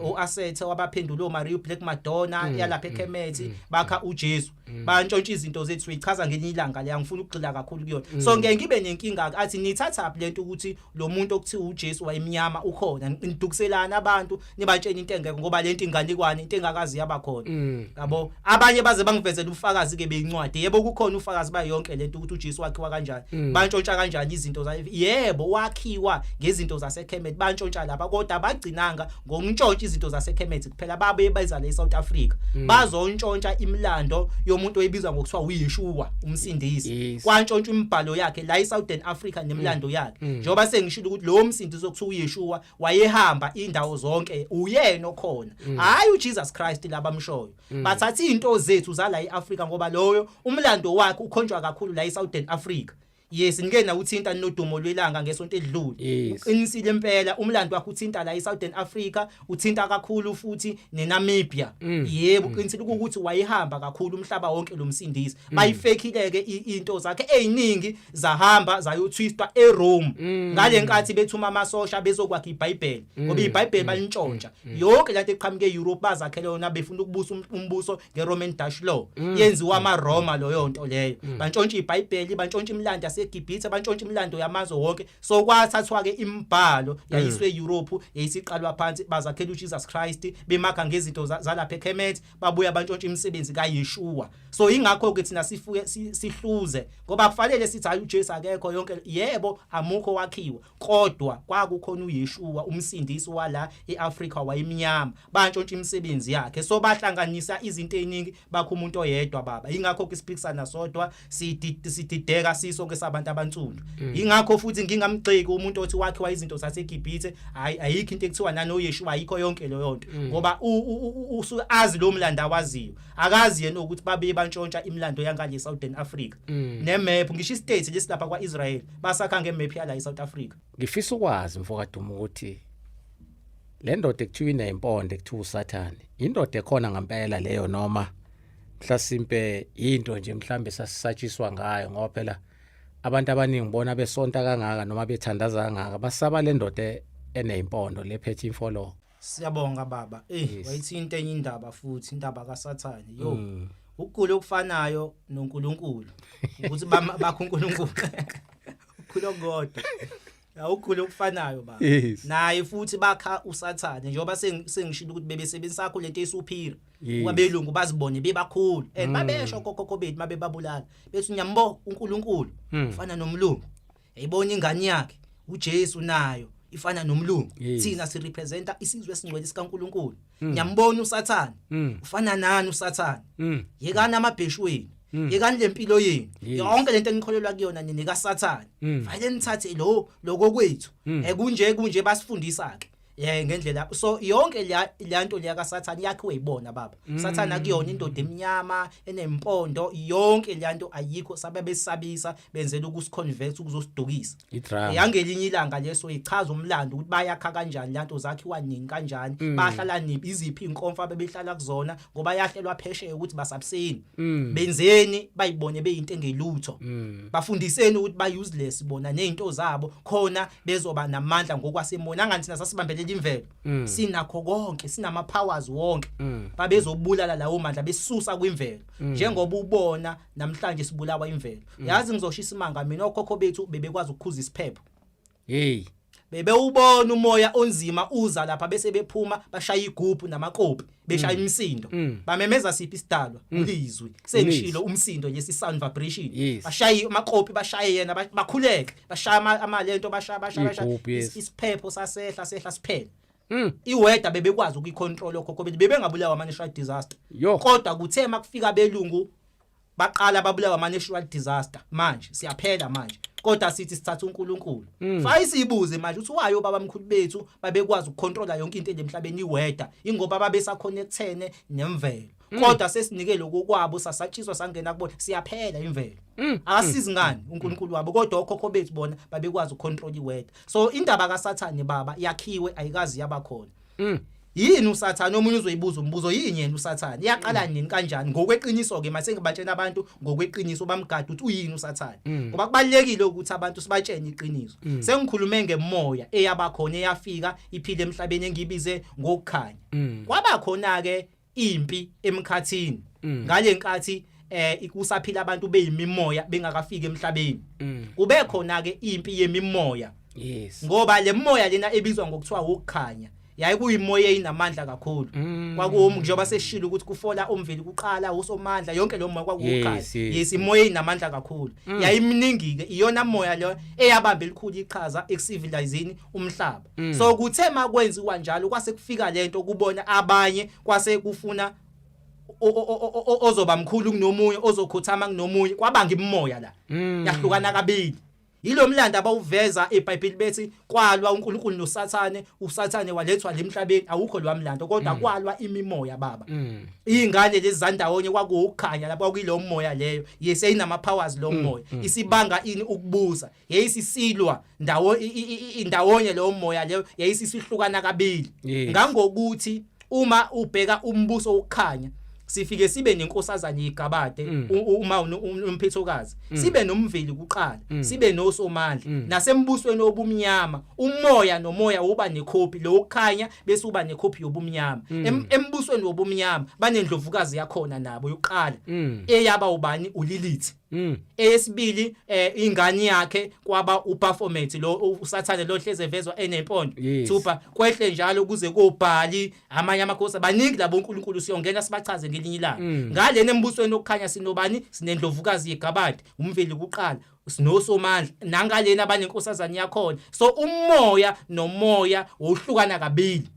oAsethe wabaphendula, oMaria Black Madonna yalapha eKemet, bakha uJesu, bantshontsha izinto zethu. Uyichaza ngelinye ilanga le, angifuni ukugxila kakhulu kuyona. So ngeke ngibe nenkinga athi nithatha lento ukuthi lo muntu okuthiwa uJesu wayemnyama ukhona, nidukiselana abantu, nibatshela into engekho, ngoba lento inganikwane, into engakazi yabakhona, yabo. Abanye baze bangivezela ubufakazi ke beyincwadi. Yebo, kukhona ufakazi bayo yonke lento ukuthi uJesu wakhiwa kanjani, bantshontsha kanjani izinto zayo. Yebo, wakhiwa ngezinto zaseKemet, bantshontsha lapha, kodwa abagcinanga ngokuntshontsha izinto zaseKemet kuphela, babuye beza la eSouth Africa bazontshontsha imilando yomuntu oyibizwa ngokuthiwa uYeshua umsindisi. Kwantshontshwa imibhalo yakhe la eSouthern Africa nemilando yakhe, njengoba sengishilo ukuthi lo msindisi okuthiwa uYeshua wayehamba indawo zonke, uyena okhona, hayi uJesus Christ labamshoyo. Bathatha izinto zethu zala eAfrica, ngoba loyo umlando wakhe ukhonjwa kakhulu la eSouthern Africa. Yes, ngike nawuthinta nodumo lwelanga ngesonto edlule. Uqinisile impela, umlando wakhe uthinta la eSouthern Africa, uthinta kakhulu futhi neNamibia. Yebo, uqinisile ukuthi wayehamba kakhulu umhlaba wonke lo msindisi. Bayifekile ke into zakhe eziningi, zahamba zayotwistwa eRome ngale nkathi bethuma amasosha bezokwakha iBhayibheli, ngoba iBhayibheli balintshontsha. Yonke lento eqhamuke eEurope bazakhele yona, befuna ukubusa umbuso ngeRoman Dutch law, yenziwa amaRoma loyo nto leyo. Bantshontsha iBhayibheli, bantshontsha imilando yaseGibhithe, bantshontsha imilando yamazwe wonke. So kwathathwa ke imibhalo yayiswe eEurope, yayisiqalwa phansi, bazakhela uJesus Christ bemakha ngezinto zalapha eKemet, babuya bantshontsha imisebenzi kaYeshua. So ingakho ke thina sifuke sihluze, ngoba kufanele sithi hayi, uJesu akekho yonke. Yebo, amukho wakhiwa, kodwa kwakukhona uYeshua umsindisi wala eAfrica, wayemnyama, bantshontsha imisebenzi yakhe. So bahlanganisa izinto eziningi, bakho umuntu oyedwa, baba. Ingakho ke siphikisana sodwa, sidideka sisonke sabantu abansundu. Ingakho futhi ngingamgxeki umuntu othi wakhiwa izinto zaseGibhithe, hayi, ayikho into ekuthiwa nanoYeshua, ayikho yonke leyo nto, ngoba usuke azi lo mlando awaziyo, akazi yena ukuthi babuye bantshontsha imilando yangale Southern Africa nemap, ngisho istate lesilapha kwaIsrael basakha ngemap yala eSouth Africa. Ngifisa ukwazi, mfokaDuma, ukuthi le ndoda ekuthiwa ineyimpondo, ekuthiwa uSathane, indoda ekhona ngempela leyo, noma mhlasimpe into nje mhlambe sasisatshiswa ngayo? Ngoba phela abantu abaningi bona besonta kangaka noma bethandaza kangaka, basaba le ndoda eneyimpondo lephethe imfoloko. Siyabonga, baba. Wayithinta enye indaba futhi, indaba kaSathane. Yo. Ukugula okufanayo noNkulunkulu. Ukuthi bakho uNkulunkulu. Ukukhula kodwa. Ya, ukugula okufanayo, baba. Naye futhi bakha uSathane, njengoba sengishilo ukuthi bebesebenzisa sakho lento esuphira. Kwabelungu bazibone bebakhulu and babesho kokhokho bethu mabebabulala, bethi nyambo uNkulunkulu ufana nomlungu. Yayibona ingane yakhe uJesu nayo ifana nomlungu. Thina sirepresenta isizwe esingcwele sikaNkulunkulu. Ngiyambona uSathane. Ufana nani uSathane? Yekani amabheshu wenu. Yekani lempilo yenu. Yonke lento enikholelwa kuyona nini kaSathane. Fanele nithathe lo lokho kwethu. Kunje kunje basifundisa ke. Ngendlela so yonke leya nto leya kaSathane yakhiwe yibona, baba. Sathane akuyona indoda emnyama enempondo, yonke leya nto ayikho, sabe besabisa benzela ukusiconvert, ukuzosidukisa. Idrama. Yangelinye ilanga leso ichaza umlando ukuthi bayakha kanjani lanto, zakhiwa nini, kanjani, bahlala nini, iziphi inkomfa abebehlala kuzona, ngoba yahlelwa phesheya ukuthi basabuseni, benzeni, bayibone beyinto engelutho, bafundiseni ukuthi ba useless bona nezinto zabo, khona bezoba namandla ngokwasemoyeni. Angani thina sasibambelela imvelo, sinakho konke, sinama powers wonke, babezobulala lawo mandla besusa kwimvelo, njengoba ubona namhlanje sibulawa imvelo. Yazi, ngizoshisa isimanga mina, okhokho bethu bebekwazi ukukhuza isiphepho. Hey. Bebewubona umoya onzima uza lapha, bese bephuma bashaya igubhu namakopi, beshaya imisindo, bamemeza siphi isidalwa? Ulizwi, sengishilo, umsindo, lesi sound vibration. Bashaya amakopi, bashaye yena, bakhuleke, bashaya amalento, bashaya, bashaya, bashaya. Igubhu, yes. Isiphepho sasehla, sehla siphela. Iweather bebekwazi ukuyicontrol okhokho bethu, bebengabulawa ama natural disaster. Yo. Kodwa kuthe makufika belungu, baqala babulawa ama natural disaster. Manje siyaphela manje, kodwa sithi sithatha uNkulunkulu. Fayi sibuze manje uthi wayo baba mkhulu bethu babekwazi ukucontrola yonke into emhlabeni, iweather, ingoba babesaconnectene nemvelo. Kodwa sesinike lokho kwabo, sasatshiswa, sangena kubona, siyaphela imvelo. Akasizi ngani uNkulunkulu wabo, kodwa okhokho bethu bona babekwazi ukucontrol iweather. So indaba kaSathane, baba, yakhiwe, ayikazi yaba khona. Yini uSathane? Omunye uzoyibuza umbuzo, yini yena uSathane? Iyaqala nini, kanjani? Ngokweqiniso ke, mase ngibatshena abantu ngokweqiniso, bamgada ukuthi uyini uSathane, ngoba kubalekile ukuthi abantu sibatshene iqiniso. Sengikhulume ngemoya eyabakhona, eyafika iphile emhlabeni, engibize ngokukhanya. Kwaba khona ke impi emkhathini ngale nkathi kusaphila abantu beyimimoya, bengakafiki emhlabeni. Kube khona ke impi yemimoya, ngoba le moya lena ebizwa ngokuthiwa ukukhanya yayikuyimoya eyinamandla kakhulu. Kwakuwum njengoba seshilo ukuthi kufola umveli kuqala, uSomandla, yonke lo moya kwakuwukhanya. Yes, imoya eyinamandla kakhulu yayiminingi ke, iyona moya lo eyabamba elikhulu iqhaza ekucivilizini umhlaba. So kuthe makwenziwa njalo, kwase kufika lento kubona abanye, kwase kufuna ozoba mkhulu kunomunye, ozokhothama kunomunye, kwabanga imimoya la, yahlukana kabili. Yilo mlando abawuveza eBhayibheli, bethi kwalwa uNkulunkulu noSathane, uSathane walethwa lemhlabeni. Awukho lo mlando, kodwa kwalwa imimoya, baba. Ingane lezi zandawonye kwakuwukukhanya lapho, kwakuyilo moya leyo, yes, eyinama powers lo moya, isibanga ini ukubusa, yayisisilwa ndawo indawonye. Leyo moya leyo yayisisihlukana kabili, ngangokuthi uma ubheka umbuso wokukhanya, sifike sibe nenkosazana igabade, uma umphethokazi, sibe nomveli kuqala, sibe noSomandla. Nasembusweni obumnyama, umoya nomoya uba nekhophi lokukhanya, bese uba nekhophi yobumnyama. Embusweni wobumnyama banendlovukazi yakhona nabo yokuqala, eyaba ubani? uLilith. Eyesibili, ingane yakhe kwaba uBaphomet, lo uSathane lo hleze evezwa enempondo. Thupha kwehle njalo kuze kobhali, amanye amakhosi baningi labo uNkulunkulu, siyongena sibachaze ngelinye ilanga. Ngalena embusweni okukhanya sinobani? Sinendlovukazi yegabade, umveli kuqala, sinoSomandla, nangalena abanenkosazana yakhona. So umoya nomoya wohlukana kabili,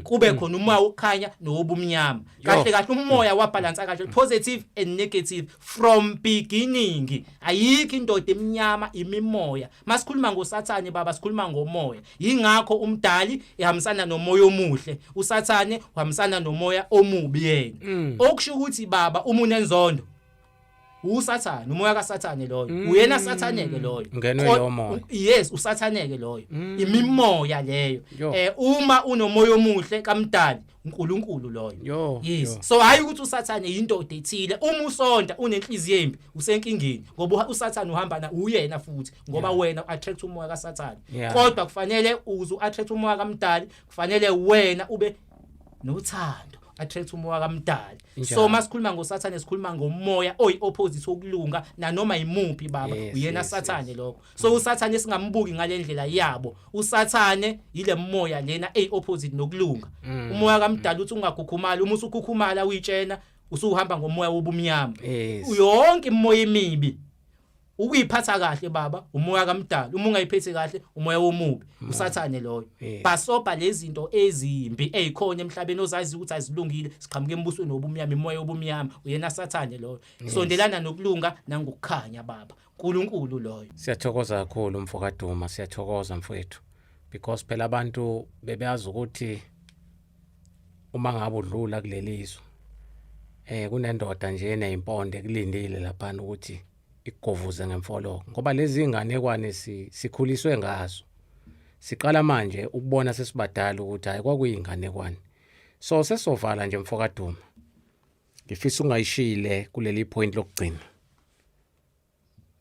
kube khona umoya wokukhanya nowobumnyama. Kahle kahle umoya wabalansa kahle, positive and negative from beginning. Ayikho indoda emnyama, imimoya. Masikhuluma ngoSathane, baba, sikhuluma ngomoya. Yingakho umdali ehambisana nomoya omuhle, uSathane uhambisana nomoya omubi yena. Okusho ukuthi, baba, uma unenzondo, uSathane, umoya kaSathane loyo, uyena Sathane ke loyo. Ungenwe lowo moya. Yes, uSathane ke loyo, imimoya leyo. Uma unomoya omuhle kaMdali, uNkulunkulu loyo. Yes. So hayi ukuthi uSathane indoda ethile. Uma usonta unenhliziyo embi, usenkingeni, ngoba uSathane uhamba na uyena futhi, ngoba wena attract umoya kaSathane. Kodwa kufanele uze uattract umoya kaMdali, kufanele wena ube nothando, attract umoya kaMdali. So masikhuluma ngoSathane, sikhuluma ngomoya oyi opposite wokulunga nanoma imuphi, baba. Uyena Sathane lokho. So uSathane singambuki ngalendlela yabo. USathane yile moya lena ey opposite nokulunga. Umoya kaMdali uthi ungakhukhumala. Uma usukhukhumala, uyitshena usuhamba ngomoya wobumnyama. Yonke imoya emibi, ukuyiphatha kahle, baba, umoya kaMdali. Uma ungayiphethe kahle, umoya womubi, uSathane loyo. Basobha lezi zinto ezimbi ezikhona emhlabeni ozazi ukuthi azilungile, siqhamuka embusweni wobumnyama, imoya yobumnyama, uyena Sathane loyo. Sondelana nokulunga nangokukhanya, baba, uNkulunkulu loyo. Siyathokoza kakhulu, mfokaDuma, siyathokoza, mfowethu. Because phela abantu bebeyazi ukuthi uma ngabe udlula kuleli zwe, kunendoda nje eneyimpondo ekulindile lapha ukuthi ikugovuze ngemfoloko, ngoba lezi inganekwane sikhuliswe ngazo. Siqala manje ukubona sesibadala ukuthi hayi, kwakuyinganekwane. So sesovala nje, mfokaDuma. Ngifisa ungayishile kuleli point lokugcina.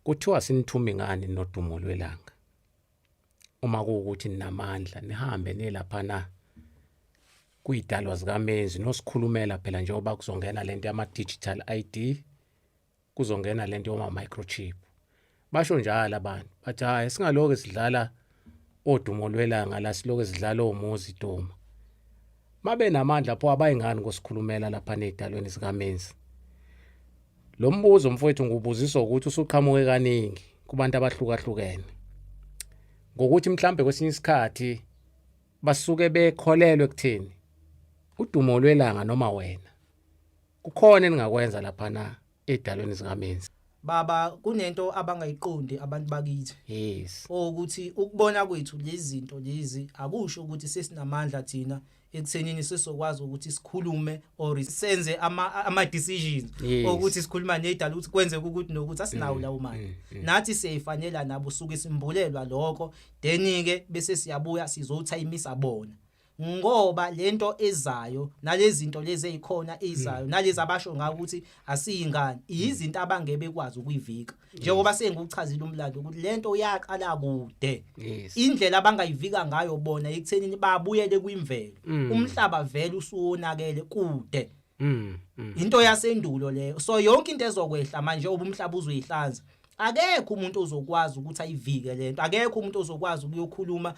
Kuthiwa sinithumi ngani nodumo lwelanga? Uma kuwukuthi ninamandla, nihambe nilaphana kuyidalwa zikaMenzi nosikhulumela phela, njengoba kuzongena lento yama digital ID, kuzongena lento yoma microchip. Basho njalo abantu, bathi hayi, singaloke sidlala odumo lwelanga la, siloke sidlala omuzi duma. Mabe namandla pho, abayingani kosikhulumela lapha nezidalweni zikaMenzi? Lo mbuzo, mfowethu, ngubuziswa ukuthi usuqhamuke kaningi kubantu abahlukahlukene, ngokuthi mhlambe kwesinye isikhathi basuke bekholelwe ekutheni udumo lwelanga noma wena kukhona eningakwenza lapha na edalweni zikaMenzi. Baba, kunento abangayiqondi abantu bakithi, ukuthi ukubona kwethu lezi zinto lezi akusho ukuthi sesinamandla thina. Ekuthenini sesokwazi ukuthi sikhulume or senze ama decisions ukuthi sikhuluma nezidala ukuthi kwenzeke ukuthi nokuthi asinawo lawo mali. Nathi siyayifanela nabo, suke simbulelwa lokho, then ke bese siyabuya sizothayimisa bona, ngoba lento ezayo nalezi zinto lezi ezikhona ezayo nalezi abasho ngawo ukuthi asiyingane, izinto abangeke bekwazi ukuyivika, njengoba sengikuchazile umlando ukuthi lento yaqala kude. Indlela abangayivika ngayo bona ekuthenini babuyele kwimvelo. Umhlaba vele usuwonakele kude. Into yasendulo leyo. So yonke into ezokwehla manje obumhlaba uzoyihlanza, akekho umuntu ozokwazi ukuthi ayivike lento, akekho umuntu ozokwazi ukuyokhuluma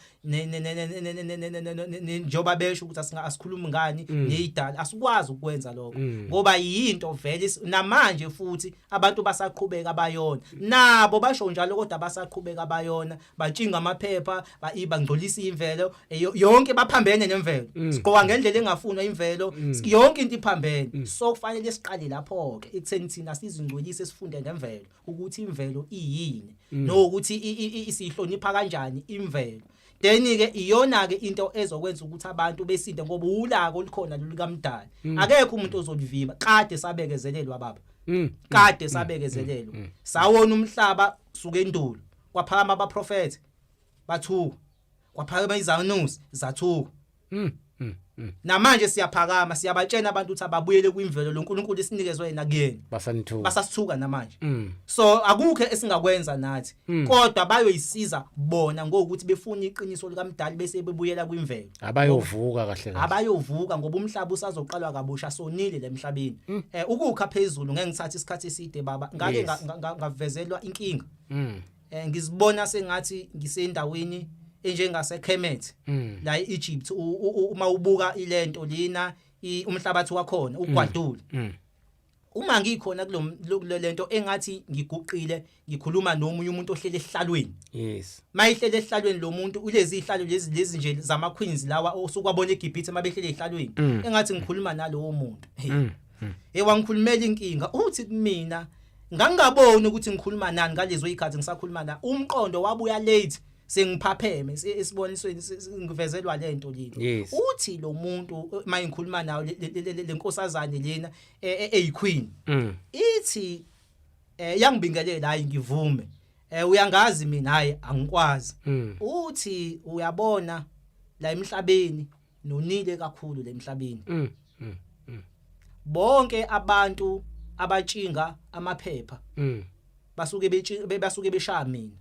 njengoba besho ukuthi asikhulumi ngani nezidala. Asikwazi ukwenza lokho ngoba yinto vele namanje futhi abantu basaqhubeka bayona, nabo basho njalo, kodwa basaqhubeka bayona, batshinga amaphepha, bangcolisa imvelo yonke, baphambene nemvelo. Sigqoka ngendlela engafunwa imvelo, yonke into iphambene. So kufanele siqale lapho ke ekutheni thina sizingcwelise, sifunde ngemvelo ukuthi imvelo iyini nokuthi isihlonipha kanjani imvelo. Then ke iyona ke into ezokwenza ukuthi abantu besinde, ngoba ulaka olukhona lolukamdali akekho umuntu ozolivimba. Kade sabekezelelwa, baba. Kade sabekezelelwa, sawona umhlaba suke endulo, kwaphakama abaprofeti bathuka, kwaphakama izanusi zathuka. Namanje siyaphakama, siyabatshena abantu ukuthi ababuyele kwimvelo lo nkulunkulu esinikezwe yena kuyena. Basanithuka. Basasithuka namanje. So akukho esingakwenza nathi, kodwa bayoyisiza bona ngokuthi befuna iqiniso likamdali bese bebuyela kwimvelo. Abayovuka kahle kahle. Abayovuka, ngoba umhlaba usazoqalwa kabusha, sonile lemhlabeni. Ukukha phezulu ngeke ngithathe isikhathi eside, baba. Ngake ngavezelwa inkinga. Ngizibona sengathi ngisendaweni enjengase Kemet la eEgypt. Uma ubuka ilento lena, umhlabathi wakhona ugwadule. Uma ngikhona kulo lento engathi ngiguqile, ngikhuluma nomunye umuntu ohlele esihlalweni. Mayihlele esihlalweni lo muntu, ulezi ihlalo lezi nje zama queens lawa osukwabona eGibhithe mabehlele ehlalweni, engathi ngikhuluma nalowo muntu. Hey. Hey, wangikhulumela inkinga, uthi kumina ngangingaboni ukuthi ngikhuluma nani ngalezo izikhathi ngisakhuluma na, umqondo wabuya late sengiphapheme esibonisweni, ngivezelwa lento lena. Uthi lo muntu mayengikhuluma nawo, lenkosazane lena eyiqueen, ithi yangibingelela, hayi ngivume, uyangazi mina? Hayi, angikwazi. Uthi uyabona la emhlabeni nonile kakhulu la emhlabeni. Bonke abantu abatshinga amaphepha basuke beshaya mina.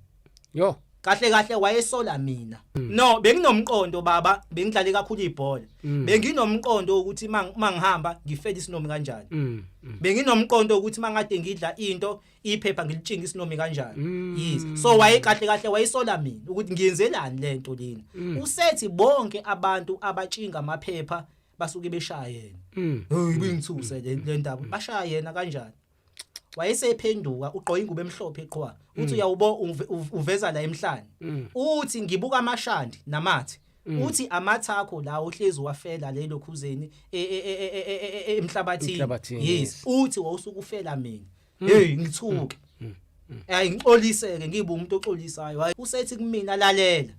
Yo. Kahle kahle wayesola mina. No, benginomqondo, baba, bengidlale kakhulu ibhola. Benginomqondo ukuthi mangihamba ngifele isinomi kanjani. Benginomqondo ukuthi mangade ngidla into, iphepha ngilitshinga isinomi kanjani. Yes, so waye kahle kahle wayesola mina ukuthi ngiyenzelani lento lena. Usethi bonke abantu abatshinga amaphepha basuke beshaya yena. Hey, bengithuse le ndaba, bashaya yena kanjani? Wayesephenduka, ugqoka ingubo emhlophe eqhwa, uthi uyawubo uveza la emhlane. Uthi ngibuka amashandi namathe, uthi amathakho la uhlezi wafela lelo khuzeni emhlabathini. Emhlabathini. Yes, uthi wawusuka ufela mina. Hey, ngithuke, hayi ngixoliseke, ngibe umuntu oxolisayo. Hayi, usethi kumina, lalela,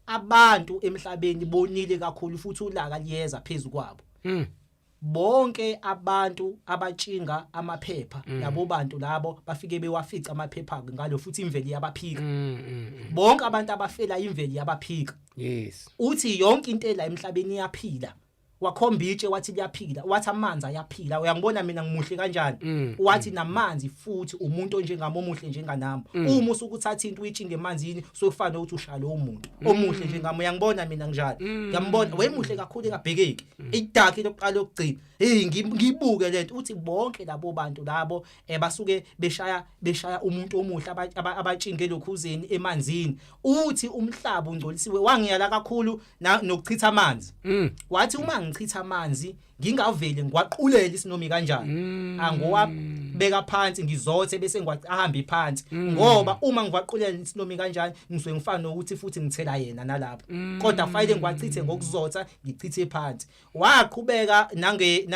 abantu emhlabeni bonile kakhulu futhi ulaka liyeza phezulu kwabo. Bonke abantu abatshinga amaphepha, labo bantu labo bafike bewafica amaphepha ngalo, futhi imveli yabaphika. Bonke abantu abafela imveli yabaphika. Uthi yonke into la emhlabeni iyaphila. Wakhomba itshe, wathi liyaphila, wathi amanzi ayaphila. Uyangibona mina ngimuhle kanjani? Wathi namanzi futhi, umuntu onjengami omuhle njenganami, uma usukuthatha into uyitshinge emanzini, sokufana ukuthi ushaya lowo muntu omuhle njengami. Uyangibona mina njalo, ngiyambona wayemuhle kakhulu, engabhekeki, idark lokuqala lokugcina. Hey, ngibuke lento, uthi bonke labo bantu labo basuke beshaya umuntu omuhle abatshinge lokhuzeni emanzini. Uthi umhlaba ungcolisiwe. Wangiyala kakhulu nokuchitha amanzi. Wathi uma ngichitha amanzi ngingaveli ngiwaqulela isinomi kanjani, angowabeka phansi, ngizothe bese ngiwahambe phansi, ngoba uma ngiwaqulela isinomi kanjani ngisuke ngifana nokuthi futhi ngithela yena nalapho, kodwa kufanele ngiwachithe ngokuzotha, ngichithe phansi. Waqhubeka nange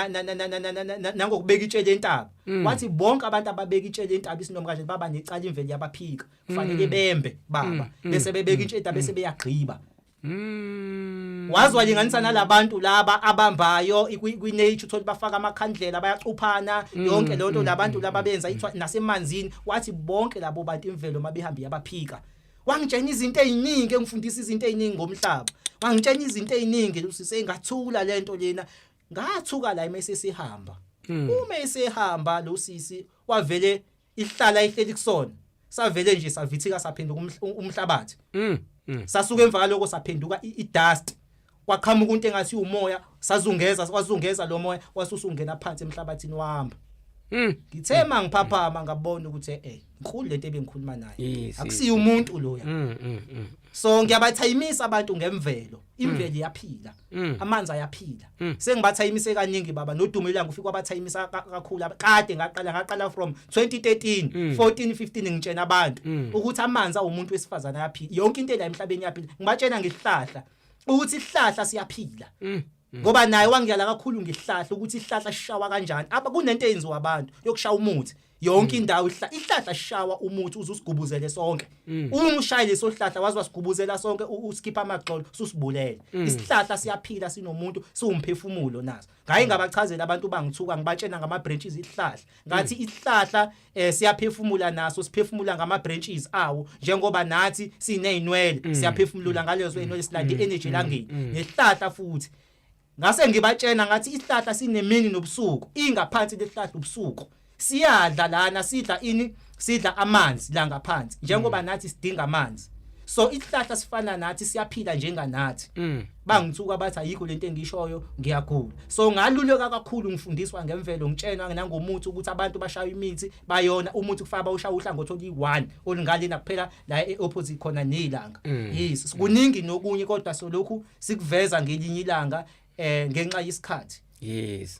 nangokubeka itshe lentaba. Wathi bonke abantu ababeka itshe lentaba isinomi kanjani baba necala, imveli yabaphika, kufanele bembe, baba, bese bebeka itshe lentaba bese beyagqiba. Wazi walinganisa nalabantu laba abambayo kwi nature, uthola bafaka amakhandlela, bayacuphana yonke lonto, labantu laba benza ithwa nasemanzini. Wathi bonke labo bantu imvelo mabehamba iyabaphika. Wangitshena izinto eziningi, engifundisa izinto eziningi ngomhlaba, wangitshena izinto eziningi usise. Ngathula lento lena, ngathuka la mase sihamba. Uma esehamba lo sisi, wavele ihlala ihleli kusona, savele nje savithika, saphenduka umhlabathi. Sasuka emva kaloko saphenduka i-dust, kwaqhamuka into engathi umoya, sazungeza, wazungeza lo moya, wasusungena phansi emhlabathini, wahamba. Ngithe mangiphaphama ngabona ukuthi inkulu lento ebengikhuluma naye. Akusiyo umuntu loya. So ngiyabathayimisa abantu ngemvelo, imvelo iyaphila. Amanzi ayaphila. Sengibathayimise kaningi baba, nodumo ilanga ufika wabathayimisa kakhulu. Kade ngaqala from 2013, 14, 15, ngitshena abantu ukuthi amanzi awumuntu wesifazana ayaphila, yonke into la emhlabeni iyaphila. Ngibatshena ngesihlahla ukuthi isihlahla siyaphila. Ngoba naye wangiyala kakhulu ngesihlahla ukuthi isihlahla sishawa kanjani. Aba kunento eyenziwa abantu yokushaya umuthi yonke indawo. Isihlahla sishawa umuthi uze usigubuzele sonke. Uma ushaye leso sihlahla, wazi wasigubuzela sonke, usikhipha amagxolo, susibulele. Isihlahla siyaphila, sinomuntu, siwumphefumulo naso. Ngaye ngabachazela abantu, bangithuka. Ngibatshena ngama branches isihlahla, ngathi isihlahla siyaphefumula naso, siphefumula ngama branches awo, njengoba nathi sinezinwele, siyaphefumula ngalezo zinwele, silanda i-energy elangeni nesihlahla futhi. Ngase ngibatshena ngathi isihlahla sinemini nobusuku, ingaphansi lesihlahla ubusuku. Siyadla lana, sidla ini? Sidla amanzi la ngaphansi, njengoba nathi sidinga amanzi. So isihlahla sifana nathi, siyaphila njenganathi. Bangithuka, bathi ayikho lento engishoyo, ngiyagula. So ngaluleka kakhulu, ngifundiswa ngemvelo, ngitshenwa nangomuthi ukuthi abantu bashaya imithi bayona umuthi, kufaka bawushaya uhlangothi oluyi-1 olungalena kuphela la e-opposite khona nelanga. Yes, kuningi nokunye, kodwa solokhu sikuveza ngelinye ilanga ngenxa yesikhathi.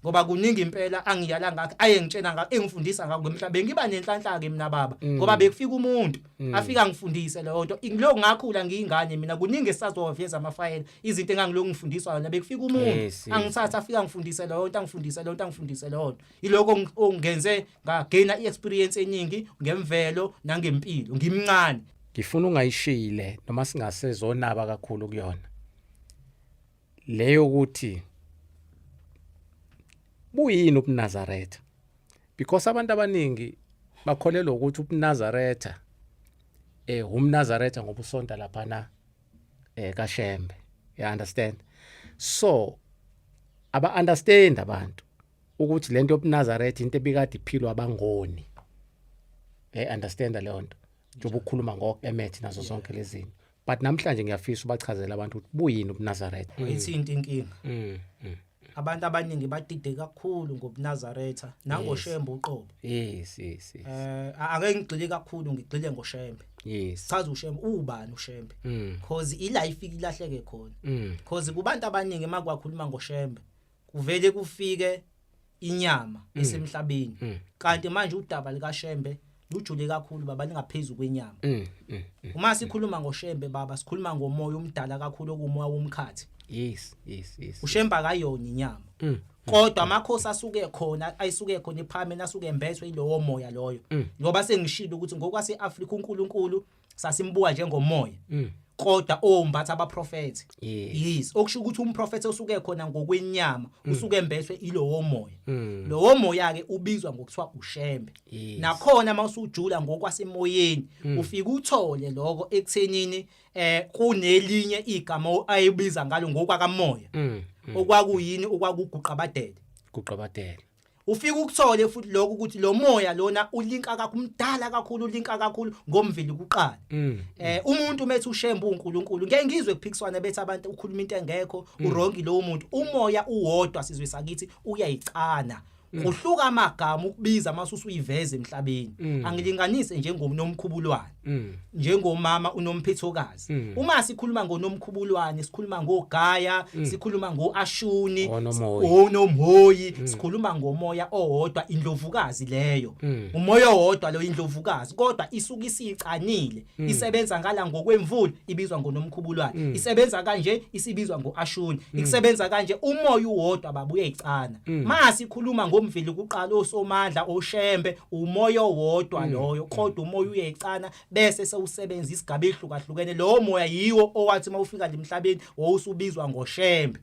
Ngoba kuningi impela angiyala ngakho, aye ngitshena ngakho, engifundisa ngakho ngemhlaba. Bengiba nenhlanhla ke mina baba, ngoba bekufika umuntu afika ngifundise leyo nto. Ngiloko ngakhula ngiyingane mina, kuningi esazowaveza amafayela, izinto engangilokhu ngifundiswa yona. Bekufika umuntu angithatha, afika ngifundise leyo nto, angifundise leyo nto, angifundise leyo nto. Iloko ongenze ngagaina i-experience eningi ngemvelo nangempilo ngimncane. Ngifuna ungayishile noma singasezonaba kakhulu kuyona leyo, ukuthi buyini ubuNazaretha, because abantu abaningi bakholelwa ukuthi ubuNazaretha umNazaretha ngoba usonta lapha na kaShembe, you understand? So aba understand abantu ukuthi lento yobuNazaretha into ebikade iphilwa abangoni, understand leyo nto, njengoba ukhuluma ngoEmet nazo zonke lezi zinto. But namhlanje ngiyafisa ubachazela abantu ukuthi buyini ubuNazaretha. Uyithinta inkinga. Abantu abaningi badide kakhulu ngobuNazaretha nangoShembe uqobo. yes yes. Ake ngigxile kakhulu, ngigxile ngoShembe. Chaza uShembe, ubani uShembe? Cause ila ifika ilahleke khona. Cause kubantu abaningi makwakhuluma ngoShembe kuvele kufike inyama esemhlabeni, kanti manje udaba likaShembe lujule kakhulu baba, lingaphezulu kwenyama. Uma sikhuluma ngoShembe baba, sikhuluma ngomoya omdala kakhulu, okumoya womkhathi. yes. uShembe akayona inyama. Kodwa amakhosi asuke khona, ayisuke khona ephakameni, asuke embethwe ilowo moya loyo. Ngoba sengishilo ukuthi ngokwase-Afrika uNkulunkulu sasimbuka njengomoya, kodwa ombatha abaprofethi. Yes, okusho ukuthi umprofethi osuke khona ngokwenyama usuke embethwe ilowo moya. Lowo moya ke ubizwa ngokuthiwa uShembe. Nakhona mawusujula ngokwasemoyeni, ufika uthole lokho ekuthenini kunelinye igama ayibiza ngalo ngokwakamoya. Okwakuyini? Okwakuguqa abadele. Guqabadele. Ufika ukuthole futhi lokho ukuthi lo moya lona ulinka kakhulu, umdala kakhulu, ulinka kakhulu ngomveli kuqala. Umuntu methi uShembe uNkulunkulu, ngeke ngizwe kuphikiswana, bethi abantu ukhuluma into engekho, uwrong lo muntu. Umoya uwodwa, sizwe sakithi, uyayicana. Kuhluka amagama ukubiza masusu uyiveza emhlabeni. Angilinganise njengonomkhubulwane, njengomama unomphethokazi. Uma sikhuluma ngonomkhubulwane, sikhuluma ngogaya, sikhuluma ngoashuni, Onomhoyi. Onomhoyi, sikhuluma ngomoya owodwa, indlovukazi leyo. Umoya owodwa lo, indlovukazi, kodwa isuke isicanile, isebenza ngala ngokwemvula, ibizwa ngonomkhubulwane. Isebenza kanje, isibizwa ngoashuni. Isebenza kanje, umoya uwodwa babuye icana. Masikhuluma ngomveli kuqala, osomandla, oShembe, umoya owodwa loyo, kodwa umoya uyayicana. Bese sewusebenza isigaba ehlukahlukene. Lo moya yiwo owathi mawufika lemhlabeni wawusubizwa ngoShembe.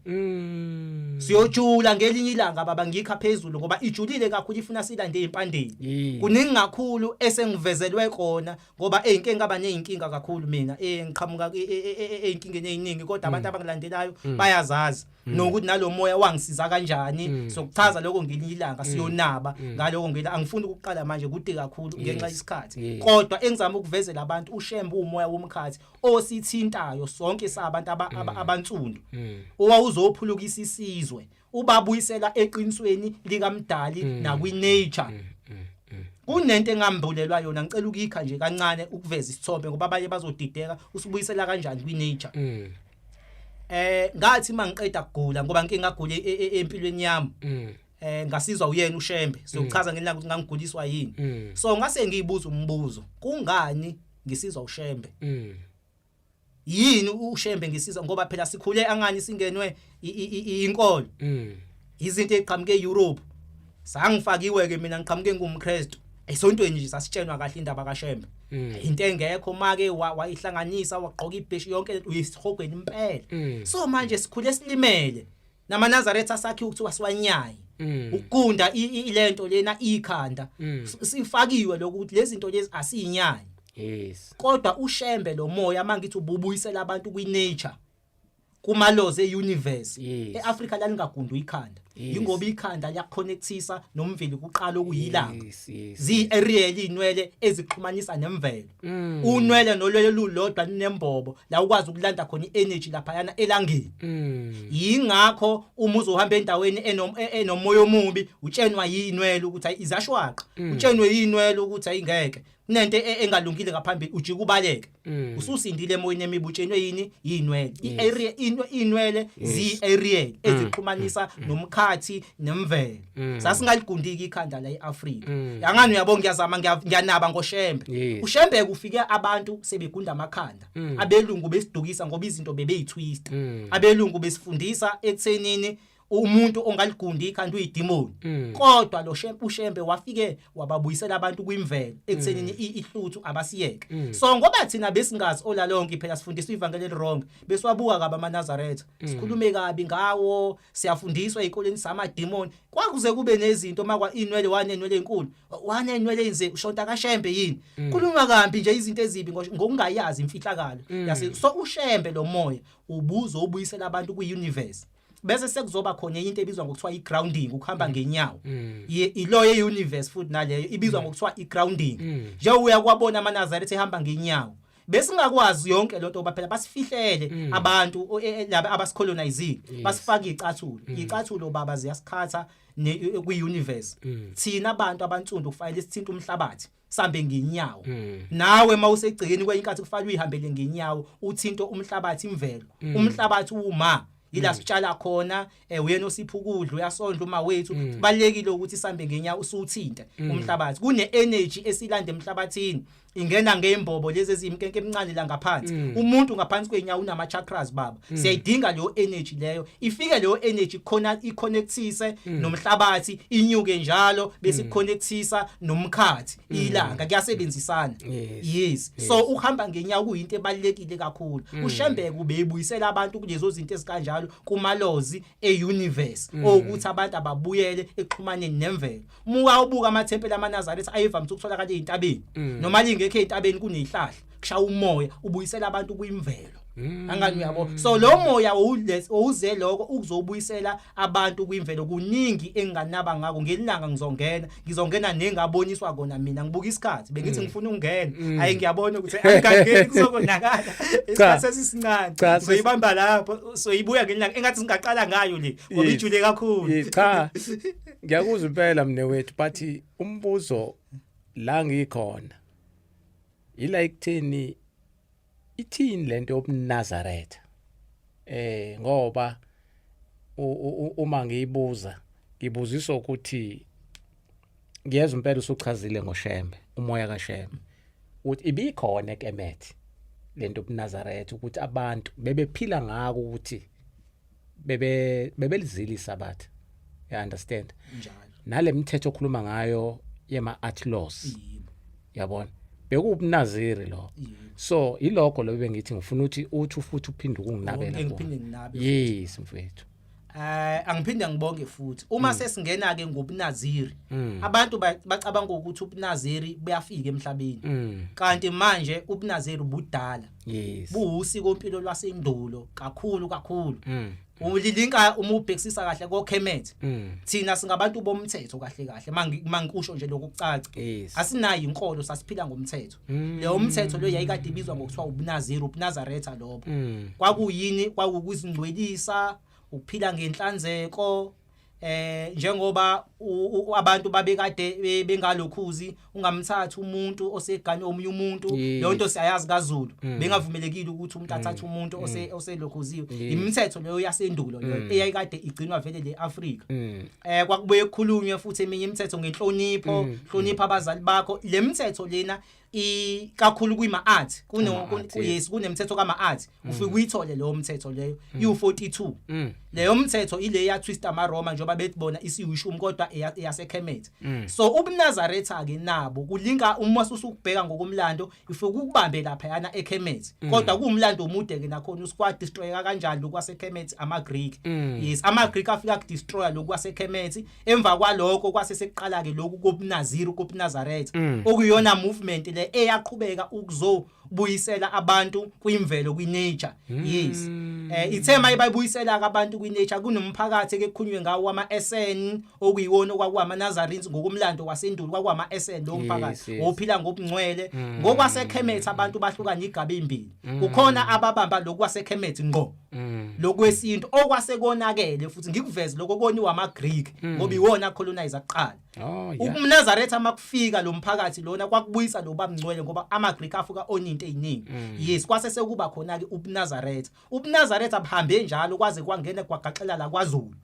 Siyojula ngelinye ilanga baba, ngikha phezulu ngoba ijulile kakhulu, ifuna silande ezimpandeni. Kuningi kakhulu esengivezelwe kona ngoba eyinkinga ngaba nezinkinga kakhulu mina, ngiqhamuka ezinkingeni eziningi, kodwa abantu abangilandelayo bayazazi nokuthi nalomoya wangisiza kanjani. Sokuchaza lokho ngelinye ilanga, siyonaba ngaloko ngela, angifuni ukuqala manje, kude kakhulu ngenxa yesikhathi. Kodwa engizama ukuvezela abantu, uShembe umoya womkhathi osithintayo sonke sabantu abansundu, owawuzophulukisa isizwe, ubabuyisela eqinisweni likaMdali nakwi-nature. Kunento engambulelwa yona, ngicela ukuyikha nje kancane ukuveza isithombe ngoba abanye bazodideka, usibuyisela kanjani kwi-nature. Ngathi mangiqeda kugula, ngoba ngike ngagula empilweni yami, ngasizwa uyena uShembe. Siyochaza ngelanga ukuthi ngangiguliswa yini. So ngase ngiyibuza umbuzo, kungani ngisizwa uShembe? Yini uShembe ngisiza? Ngoba phela sikhule angani singenwe inkolo, izinto eziqhamuke eEurope, sangifakiwe ke mina ngiqhamuke ngumKristu esontweni nje, sasitshenwa kahle indaba kaShembe, into engekho make wayihlanganisa, wagqoka ibheshi, yonke uyisihogweni impela. So manje sikhule silimele namaNazaretha, sakhiwe ukuthi wasiwanyaye ukugunda ilento lena ikhanda. Sifakiwe lokuthi lezi zinto lezi asiyinyanye. Kodwa uShembe lo moya mangithi ububuyisela abantu kwi-nature, kuma-laws e-universe. E-Africa lalingagundwa ikhanda, ingoba ikhanda liyaconnectisa nomveli kuqala okuyilanga. Ziyi-aerial inwele ezixhumanisa nemvelo. Unwele nolwele lulodwa lunembobo la ukwazi ukulanda khona i-energy laphayana elangeni. Yingakho uma uzohamba endaweni enomoya omubi, utshenwa yinwele ukuthi ayi izashwaqa, utshenwe yinwele ukuthi ayingeke, kunento engalungile ngaphambili, ujika ubaleke, ususindile emoyeni emibi. Utshenwe yini? Yinwele. I-area inwele ziyi-aerial ezixhumanisa nomkhathi nemvelo. Sasingaligundiki ikhanda la eAfrika. Yangani uyabonga, ngiyazama, ngiyanaba ngoShembe. UShembe kufike abantu sebegunda amakhanda, abelungu besidukisa ngoba izinto bebeyitwist. Abelungu besifundisa ekuthenini umuntu ongaligundi ikhanda uyidimoni. Kodwa lo Shembe, uShembe wafike wababuyisela abantu kwimvelo, ekuthenini ihluthu abasiyeke. So ngoba thina besingazi olalonke phela, sifundiswa ivangeli wrong, besiwabuka kabi amaNazaretha, sikhulume kabi ngawo, siyafundiswa ezikoleni sama demon. Kwakuze kube nezinto makwa inwele, wanenwele enkulu, wanenwele enze ushonta kaShembe yini, khuluma kambi nje izinto ezibi ngokungayazi imfihlakalo yase. So uShembe lo moya ubuzo ubuyisela abantu kwi-universe. Bese sekuzoba khona enye into ebizwa ngokuthiwa i-grounding, ukuhamba ngenyawo. Ilo ye-universe futhi naleyo ibizwa ngokuthiwa i-grounding. Nje uya kwabona amaNazaretha ehamba ngenyawo, besingakwazi yonke lonto ngoba phela basifihlele abantu laba abasicolonizile, basifaka icathulo. Icathulo baba ziyasikhatha kwi-universe. Thina abantu abansundu kufanele sithinte umhlabathi, sambe ngenyawo. Nawe mawusegcekeni kwenye inkathi kufanele uyihambele ngenyawo, uthinte umhlabathi, imvelo. Umhlabathi uma ila sitshala khona, uyena osipha ukudla, uyasondla uma wethu. Kubalekile ukuthi sambe ngenyawo, usuthinte umhlabathi. Kune energy esilanda emhlabathini, ingena ngeimbobo lezi eziyimkenke emincane la ngaphansi. Umuntu ngaphansi kwenyawo unama chakras baba. Siyayidinga leyo energy leyo, ifike leyo energy khona iconnectise nomhlabathi, inyuke njalo bese iconnectisa nomkhathi, ilanga, kuyasebenzisana. Yes, so ukuhamba ngenyawo kuyinto ebalekile kakhulu. UShembe kubeyibuyisela abantu kulezo zinto ezikanjalo, kuma-laws e-universe, ukuthi abantu ababuyele exhumaneni nemvelo. Muka ubuka amathempeli amaNazaretha ayevamise ukutholakala ezintabeni, noma lingekho ezintabeni kunezihlahla, kushaya umoya, ubuyisela abantu kwimvelo. Angani uyabo? So lo moya owuze lokho ukuzobuyisela abantu kwimvelo. Kuningi enginganaba ngako, ngelanga ngizongena nengaboniswa kona. Mina ngibuka isikhathi, bengithi ngifuna ukungena, hayi ngiyabona ukuthi angingangeni, kuzokonakala, isikhathi sesisincane. Soyibamba lapho, soyibuya ngelanga, engathi singaqala ngayo le ngoba ijule kakhulu. Yes, cha, ngiyakuzwa impela mnewethu, but umbuzo la ngikhona ila ekutheni ithini lento yobuNazaretha, ngoba uma ngiyibuza ngibuziswa ukuthi ngiyezwa impela usuchazile ngoShembe, umoya kaShembe, ukuthi ibikhona eKemet lento yobuNazaretha, ukuthi abantu bebephila ngako, ukuthi bebelizila isabatha, you understand? Njalo. Nale mithetho okhuluma ngayo yema art laws, yabona. Bekuwubunaziri lokho. So ilokho lo bengithi ngifuna ukuthi uthi futhi uphinde ukunginabela. Ngiphinde nginabe. Yes mfethu. Angiphinde ngibonge futhi uma sesingena ke ngobunaziri. Abantu bacabanga ukuthi ubunaziri buyafika emhlabeni. Kanti manje ubunaziri budala. Yes. Buwusiko impilo lwasendulo kakhulu kakhulu. Ulilinka uma ubhekisisa kahle koKhemet. Thina singabantu bomthetho kahle kahle mangikusho nje lokhu kucaca. Asinayo inkolo, sasiphila ngomthetho. Leyo mthetho lo yayikade ibizwa ngokuthiwa ubunaziri, ubunazaretha lobo. Kwakuyini? Kwakukuzingcwelisa, ukuphila ngenhlanzeko, njengoba abantu babekade bengalokhuzi ungamthatha umuntu osegane omunye umuntu. Leyo nto siyayazi kaZulu, bengavumelekile ukuthi umuntu athathe umuntu oselokhuziwe. Imithetho leyo yasendulo leyo eyayikade igcinwa vele leAfrika. Kwakubuye kukhulunywe futhi eminye imithetho ngenhlonipho, hlonipha abazali bakho. Le mithetho lena kakhulu kwima art yes, kunemithetho kama art, ufike uyithole leyo mthetho leyo iu42. Leyo mthetho ile ya twist amaRoma njengoba bethi bona isiyishumi, kodwa eyaseKemet. So ubuNazaretha ke nabo kulinka uma usukubheka ngokomlando, ifike ukubambe lapha yana eKemet, kodwa kuwumlando omude ke nakhona usikwa destroyeka kanjani lokwaseKemet ama Greek. Yes, ama Greek afika ku destroyer lokwaseKemet. Emva kwalokho kwase sekuqala ke lokhu kobunaziri, kobuNazaretha, okuyona movement le eyaqhubeka ukuzobuyisela abantu kwimvelo, kwi-nature. Yes, ithe mayibayibuyisela abantu kwi-nature, kunomphakathi ke kukhulunywe ngawo ama SN, okuyiwona okwakuwama Nazarenes ngokomlando wasendulo, kwakuwama SN lo mphakathi ophila ngobungcwele. NgokwaseKhemet abantu bahlukana igaba ezimbili, kukhona ababamba lokhu kwaseKhemet ngqo, lokwesintu okwasekonakele, futhi ngikuveze lokho koniwa ama Greek ngoba iwona colonizer kuqala. Oh yeah. UmNazaretha makufika lo mphakathi lona kwakubuyisa lo bamngcwele, ngoba ama Greek afika oninto eziningi. Yes, kwase sekuba khona ke ubuNazaretha. UbuNazaretha buhambe njalo kwaze kwangena kwagaxela la kwaZulu.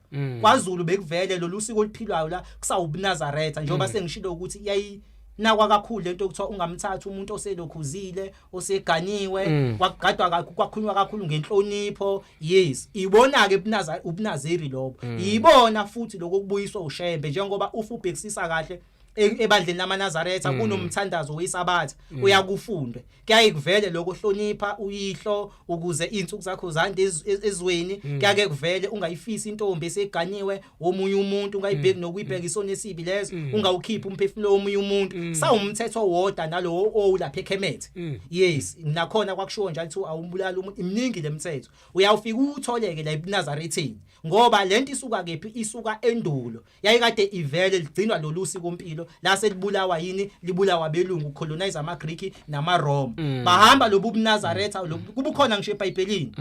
KwaZulu bekuvele lolu siko oluphilwayo la kusawubuNazaretha, njengoba sengishilo ukuthi yayi nakwa kakhulu lento okuthiwa ungamthatha umuntu oselokhuzile, oseganiwe. Kwakugadwa kakhulu, kwakhulunywa kakhulu ngenhlonipho. Yes, ibona ke ubunaziri lobo, ibona futhi lokho kubuyiswa uShembe, njengoba ufubhekisisa kahle ebandleni lamaNazaretha kunomthandazo wesabatha, uyakufundwe kuyaye kuvele lokho, hlonipha uyihlo ukuze izinsuku zakho zande ezweni. Kuyake kuvele ungayifisi intombi eseganiwe omunye umuntu, ungayibheki nokuyibheka, isona esibi leso, ungawukhiphi umphefumulo womunye umuntu. Sawumthetho wodwa nalowo owulapha eKhemet. Yes, nakhona kwakushiwo njalo ukuthi awumbulala umuntu. Iminingi lemithetho uyawufika utholeke la ebuNazaretheni, ngoba lento isuka kephi? Isuka endulo, yayikade ivele ligcinwa lolu siko mpilo la selibulawa yini? Libulawa belungu, colonize ama Greek nama Rome. Bahamba lobu buNazaretha lobu kubukhona ngisho eBhayibhelini.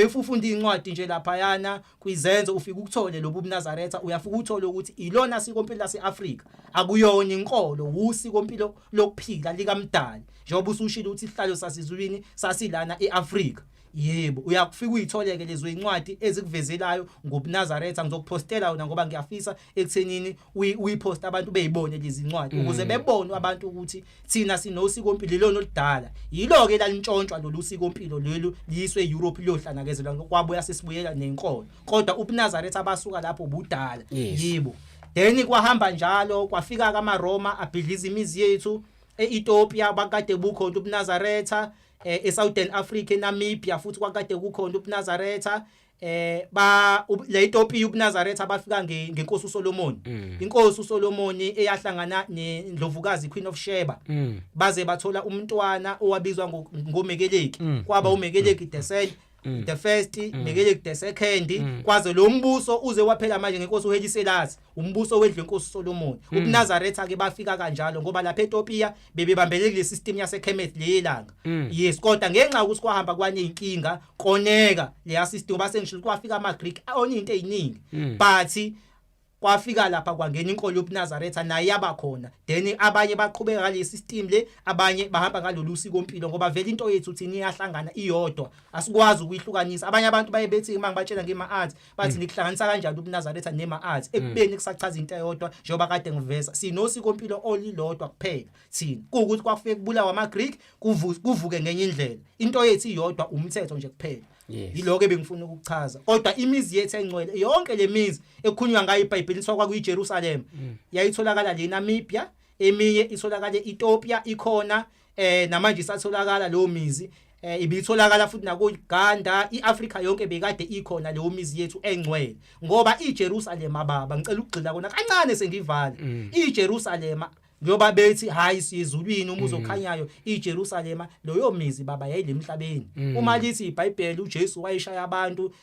If ufunda incwadi nje lapha yana kwizenzo, ufika ukuthole lobu buNazaretha, uyafika uthole ukuthi ilona siko mpilo laseAfrika, akuyona inkolo, usiko mpilo lokuphila likamdali, njengoba usushilo ukuthi isihlalo sasizulwini sasilana eAfrika. Yebo, uyakufika uyitholeke lezo incwadi ezikuvezelayo ngobuNazaretha. Ngizokuphostela yona ngoba ngiyafisa ekuthenini uyipost, abantu beyibone lezi incwadi, ukuze bebone abantu ukuthi thina sinosiko mpilo lona oludala. Yilo ke lalintshontshwa lolu siko mpilo lolu, liyiswe eEurope liyohlanakezelwa, kwabuya sesibuyela nenkolo, kodwa ubuNazaretha abasuka lapho budala. Yebo, then kwahamba njalo, kwafika kamaRoma abhidliza imizi yethu eEthiopia, bakade bukhona ubuNazaretha, eSouthern Africa, eNamibia futhi kwakade kukhona ubuNazaretha. Ba le Ethiopia ubuNazaretha bafika ngenkosi uSolomon, inkosi uSolomon eyahlangana nendlovukazi Queen of Sheba, baze bathola umntwana owabizwa ngoMekeleki, kwaba uMekeleki the second, the first, Mekeleki the second, kwaze lo mbuso uze waphela manje ngenkosi uHaile Selassie, umbuso wendlu enkosi Solomon. UbuNazaretha ke bafika kanjalo, ngoba lapha eEthiopia bebebambele kule system yaseKemet lelanga. Yes, kodwa ngenxa yokuthi kwahamba kwaneyinkinga, koneka leya system, base ngisho kwafika ama Greek oninto eziningi, but kwafika lapha kwangena inkolo yobuNazaretha naye yaba khona. Then abanye baqhubeka ngale system le, abanye bahamba ngalolu siko mpilo, ngoba vele into yethu thina iyahlangana, iyodwa, asikwazi ukuyihlukanisa. Abanye abantu baye bethi uma ngibatshela ngema arts, bathi nikuhlanganisa kanjani ubuNazaretha nema arts, ekubeni kusachaza into eyodwa? Njengoba kade ngiveza, sinosiko mpilo olilodwa kuphela thina, kuwukuthi kwafike kubulawa ama Greek, kuvuke ngenye indlela. Into yethu iyodwa, umthetho nje kuphela. Yiloko ebengifuna ukuchaza. Kodwa imizi yethu engcwele, yonke lemizi ekukhulunywa ngayo iBhayibheli kuthiwa kwakuyiJerusalem, yayitholakala le Namibia, eminye itholakala eEthiopia ikhona. Namanje isatholakala leyo mizi, ibitholakala futhi nakuGanda, iAfrika yonke bekade ikhona leyo mizi yethu engcwele, ngoba iJerusalem baba, ngicela ukugxila kona kancane sengivala. IJerusalem njengoba bethi hayi siyezulwini umuzi okhanyayo, iJerusalem leyo mizi baba yayilemhlabeni. Uma lithi iBhayibheli uJesu wayeshaya abantu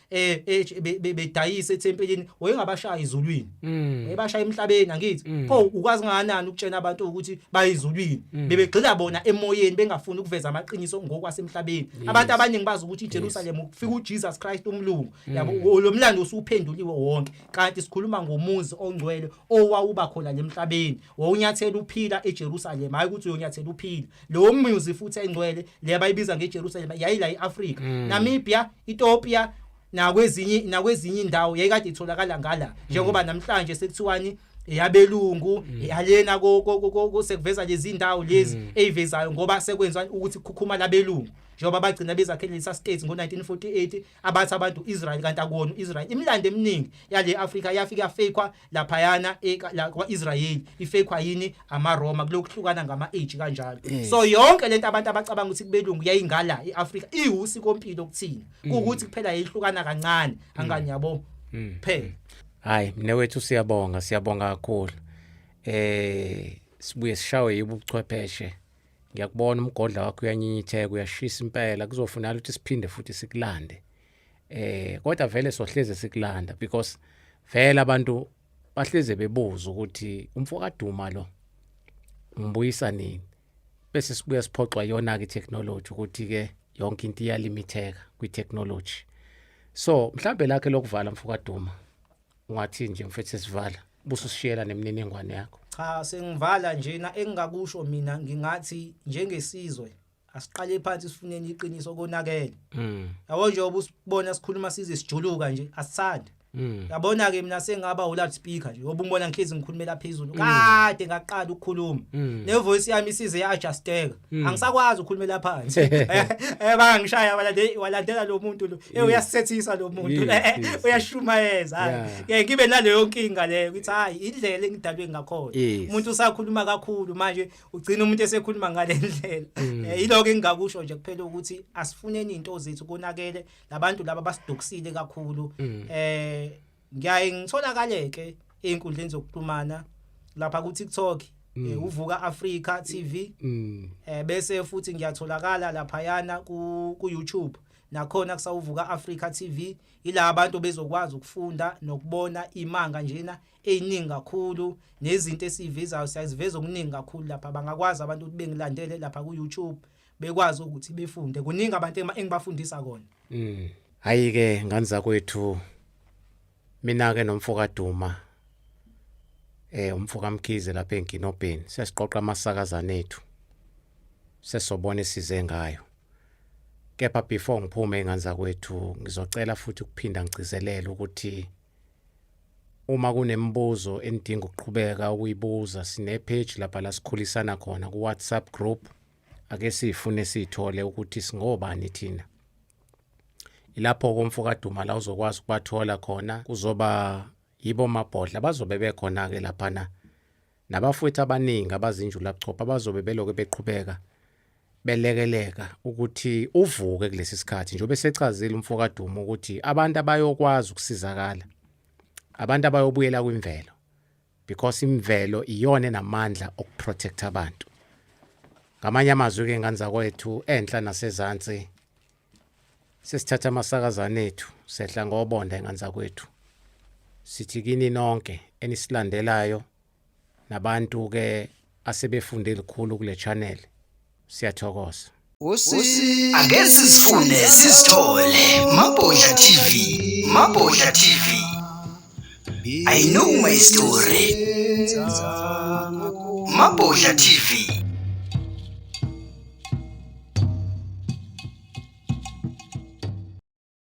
bedayisa ethempelini, wayengabashaya ezulwini, wayebashaya emhlabeni, angithi? Pho ukwazi ngakanani ukutshena abantu ukuthi bayizulwini, bebegxila bona emoyeni, bengafuni ukuveza amaqiniso ngokwasemhlabeni? Abantu abaningi bazi ukuthi iJerusalem kufika uJesus Christ umlungu, yabo, lo mlando usuphenduliwe wonke, kanti sikhuluma ngomuzi ongcwele owawuba khona lemhlabeni. Wawunyathela uphila eJerusalem, hayi ukuthi uyonyathela uphila. Lo muzi futhi engcwele le abayibiza ngeJerusalem yayila eAfrika, Namibia, Ethiopia, nakwezinye indawo yayikade itholakala ngala, njengoba namhlanje sekuthiwani eyabelungu, yalena ko sekuveza lezi indawo lezi eyivezayo, ngoba sekwenziwa ukuthi kukhukhuma labelungu, njengoba bagcina bezakhele lesa states ngo1948 abathi abantu Israel, kanti akuwona uIsrael. Imilando eminingi yale Africa yafika yafakwa laphayana la kwaIsrael, ifakwa yini amaRoma kulokuhlukana ngama age kanjalo. So yonke lento abantu abacabanga ukuthi kubelungu yayingala eAfrica, iwusikompilo kuthina, kuukuthi kuphela yayihlukana kancane, angani yabo phela. Hayi mnewethu, siyabonga, siyabonga kakhulu. Sibuye sishawe yibo ubuchwepheshe. Ngiyakubona umgodla wakho uyanyinyitheka, uyashisa impela, kuzofuneka ukuthi siphinde futhi sikulande. Kodwa vele sohleze sikulanda because vele abantu bahleze bebuza ukuthi umfokaDuma lo umbuyisa nini, bese sibuya siphoxwa yona ke technology ukuthi ke yonke into iyalimitheka kwi technology. So mhlambe lakhe lokuvala, mfokaDuma, ungathi nje mfethu sesivala, bususishiyela nemininingwane yakho. Cha, sengivala nje na, engingakusho mina ngingathi njengesizwe asiqale phansi sifuneni iqiniso, konakele. Yabo, njengoba usibona sikhuluma size sijuluka nje, asithandi. Yabona ke, mina sengaba u loudspeaker nje, ngoba ungibona ngihlezi ngikhulumela phezulu. Kade ngaqala ukukhuluma, ne voice yami isize ya-adjusteka, angisakwazi ukukhulumela phansi. Bangishaya walandela walandela lo muntu lo, uyasithethisa lo muntu, uyashumayeza. Hayi ke ngibe naleyo nkinga leyo, ngithi hayi, indlela engidalwe ngakhona, umuntu usakhuluma kakhulu manje, ugcina umuntu esekhuluma ngale ndlela. Yiloko engingakusho nje kuphela, ukuthi asifuneni izinto zethu, konakele, labantu laba basidukisile kakhulu. Ngiyaye ngitholakale ke einkundleni zokuxhumana lapha ku TikTok, uVuka Africa TV, bese futhi ngiyatholakala laphayana ku YouTube, nakhona kusawuVuka Africa TV. Ila abantu bezokwazi ukufunda nokubona imanga njena eziningi kakhulu nezinto esivizayo, siyaziveza okuningi kakhulu lapha. Bangakwazi abantu ukuthi bengilandele lapha ku YouTube, bekwazi ukuthi befunde kuningi abantu engibafundisa kona. Hayi ke ngane zakwethu, mina ke nomfokaDuma, umfoka Mkhize lapha enginobheni, sesiqoqa amasakazane ethu, sesobona esize ngayo. Kepha before ngiphume, ingane zakwethu, ngizocela futhi ukuphinda ngigcizelele ukuthi uma kunemibuzo enidinga ukuqhubeka ukuyibuza, sine page lapha la sikhulisana khona ku WhatsApp group. Ake sifune sithole ukuthi singobani thina. Ilapho komfokaDuma la uzokwazi ukubathola khona, kuzoba yibo mabhodla bazobe bekhona ke laphana, nabafowethu abaningi abazinjula buchopho abazobe beloke beqhubeka belekeleka ukuthi uvuke kulesi sikhathi, njengoba esechazile umfokaDuma ukuthi abantu abayokwazi ukusizakala abantu abayobuyela kwimvelo, because imvelo iyona enamandla okuprotect abantu. Ngamanye amazwi ke, ngane zakwethu, enhla nasezansi, sesithatha amasakazane ethu, sehla ngobonda engane zakwethu, sithi kini nonke enisilandelayo nabantu ke asebefunde likhulu kule channel, siyathokoza. Ake sizifune sizithole. Mabhodla TV, Mabhodla TV. I know my story. Mabhodla TV.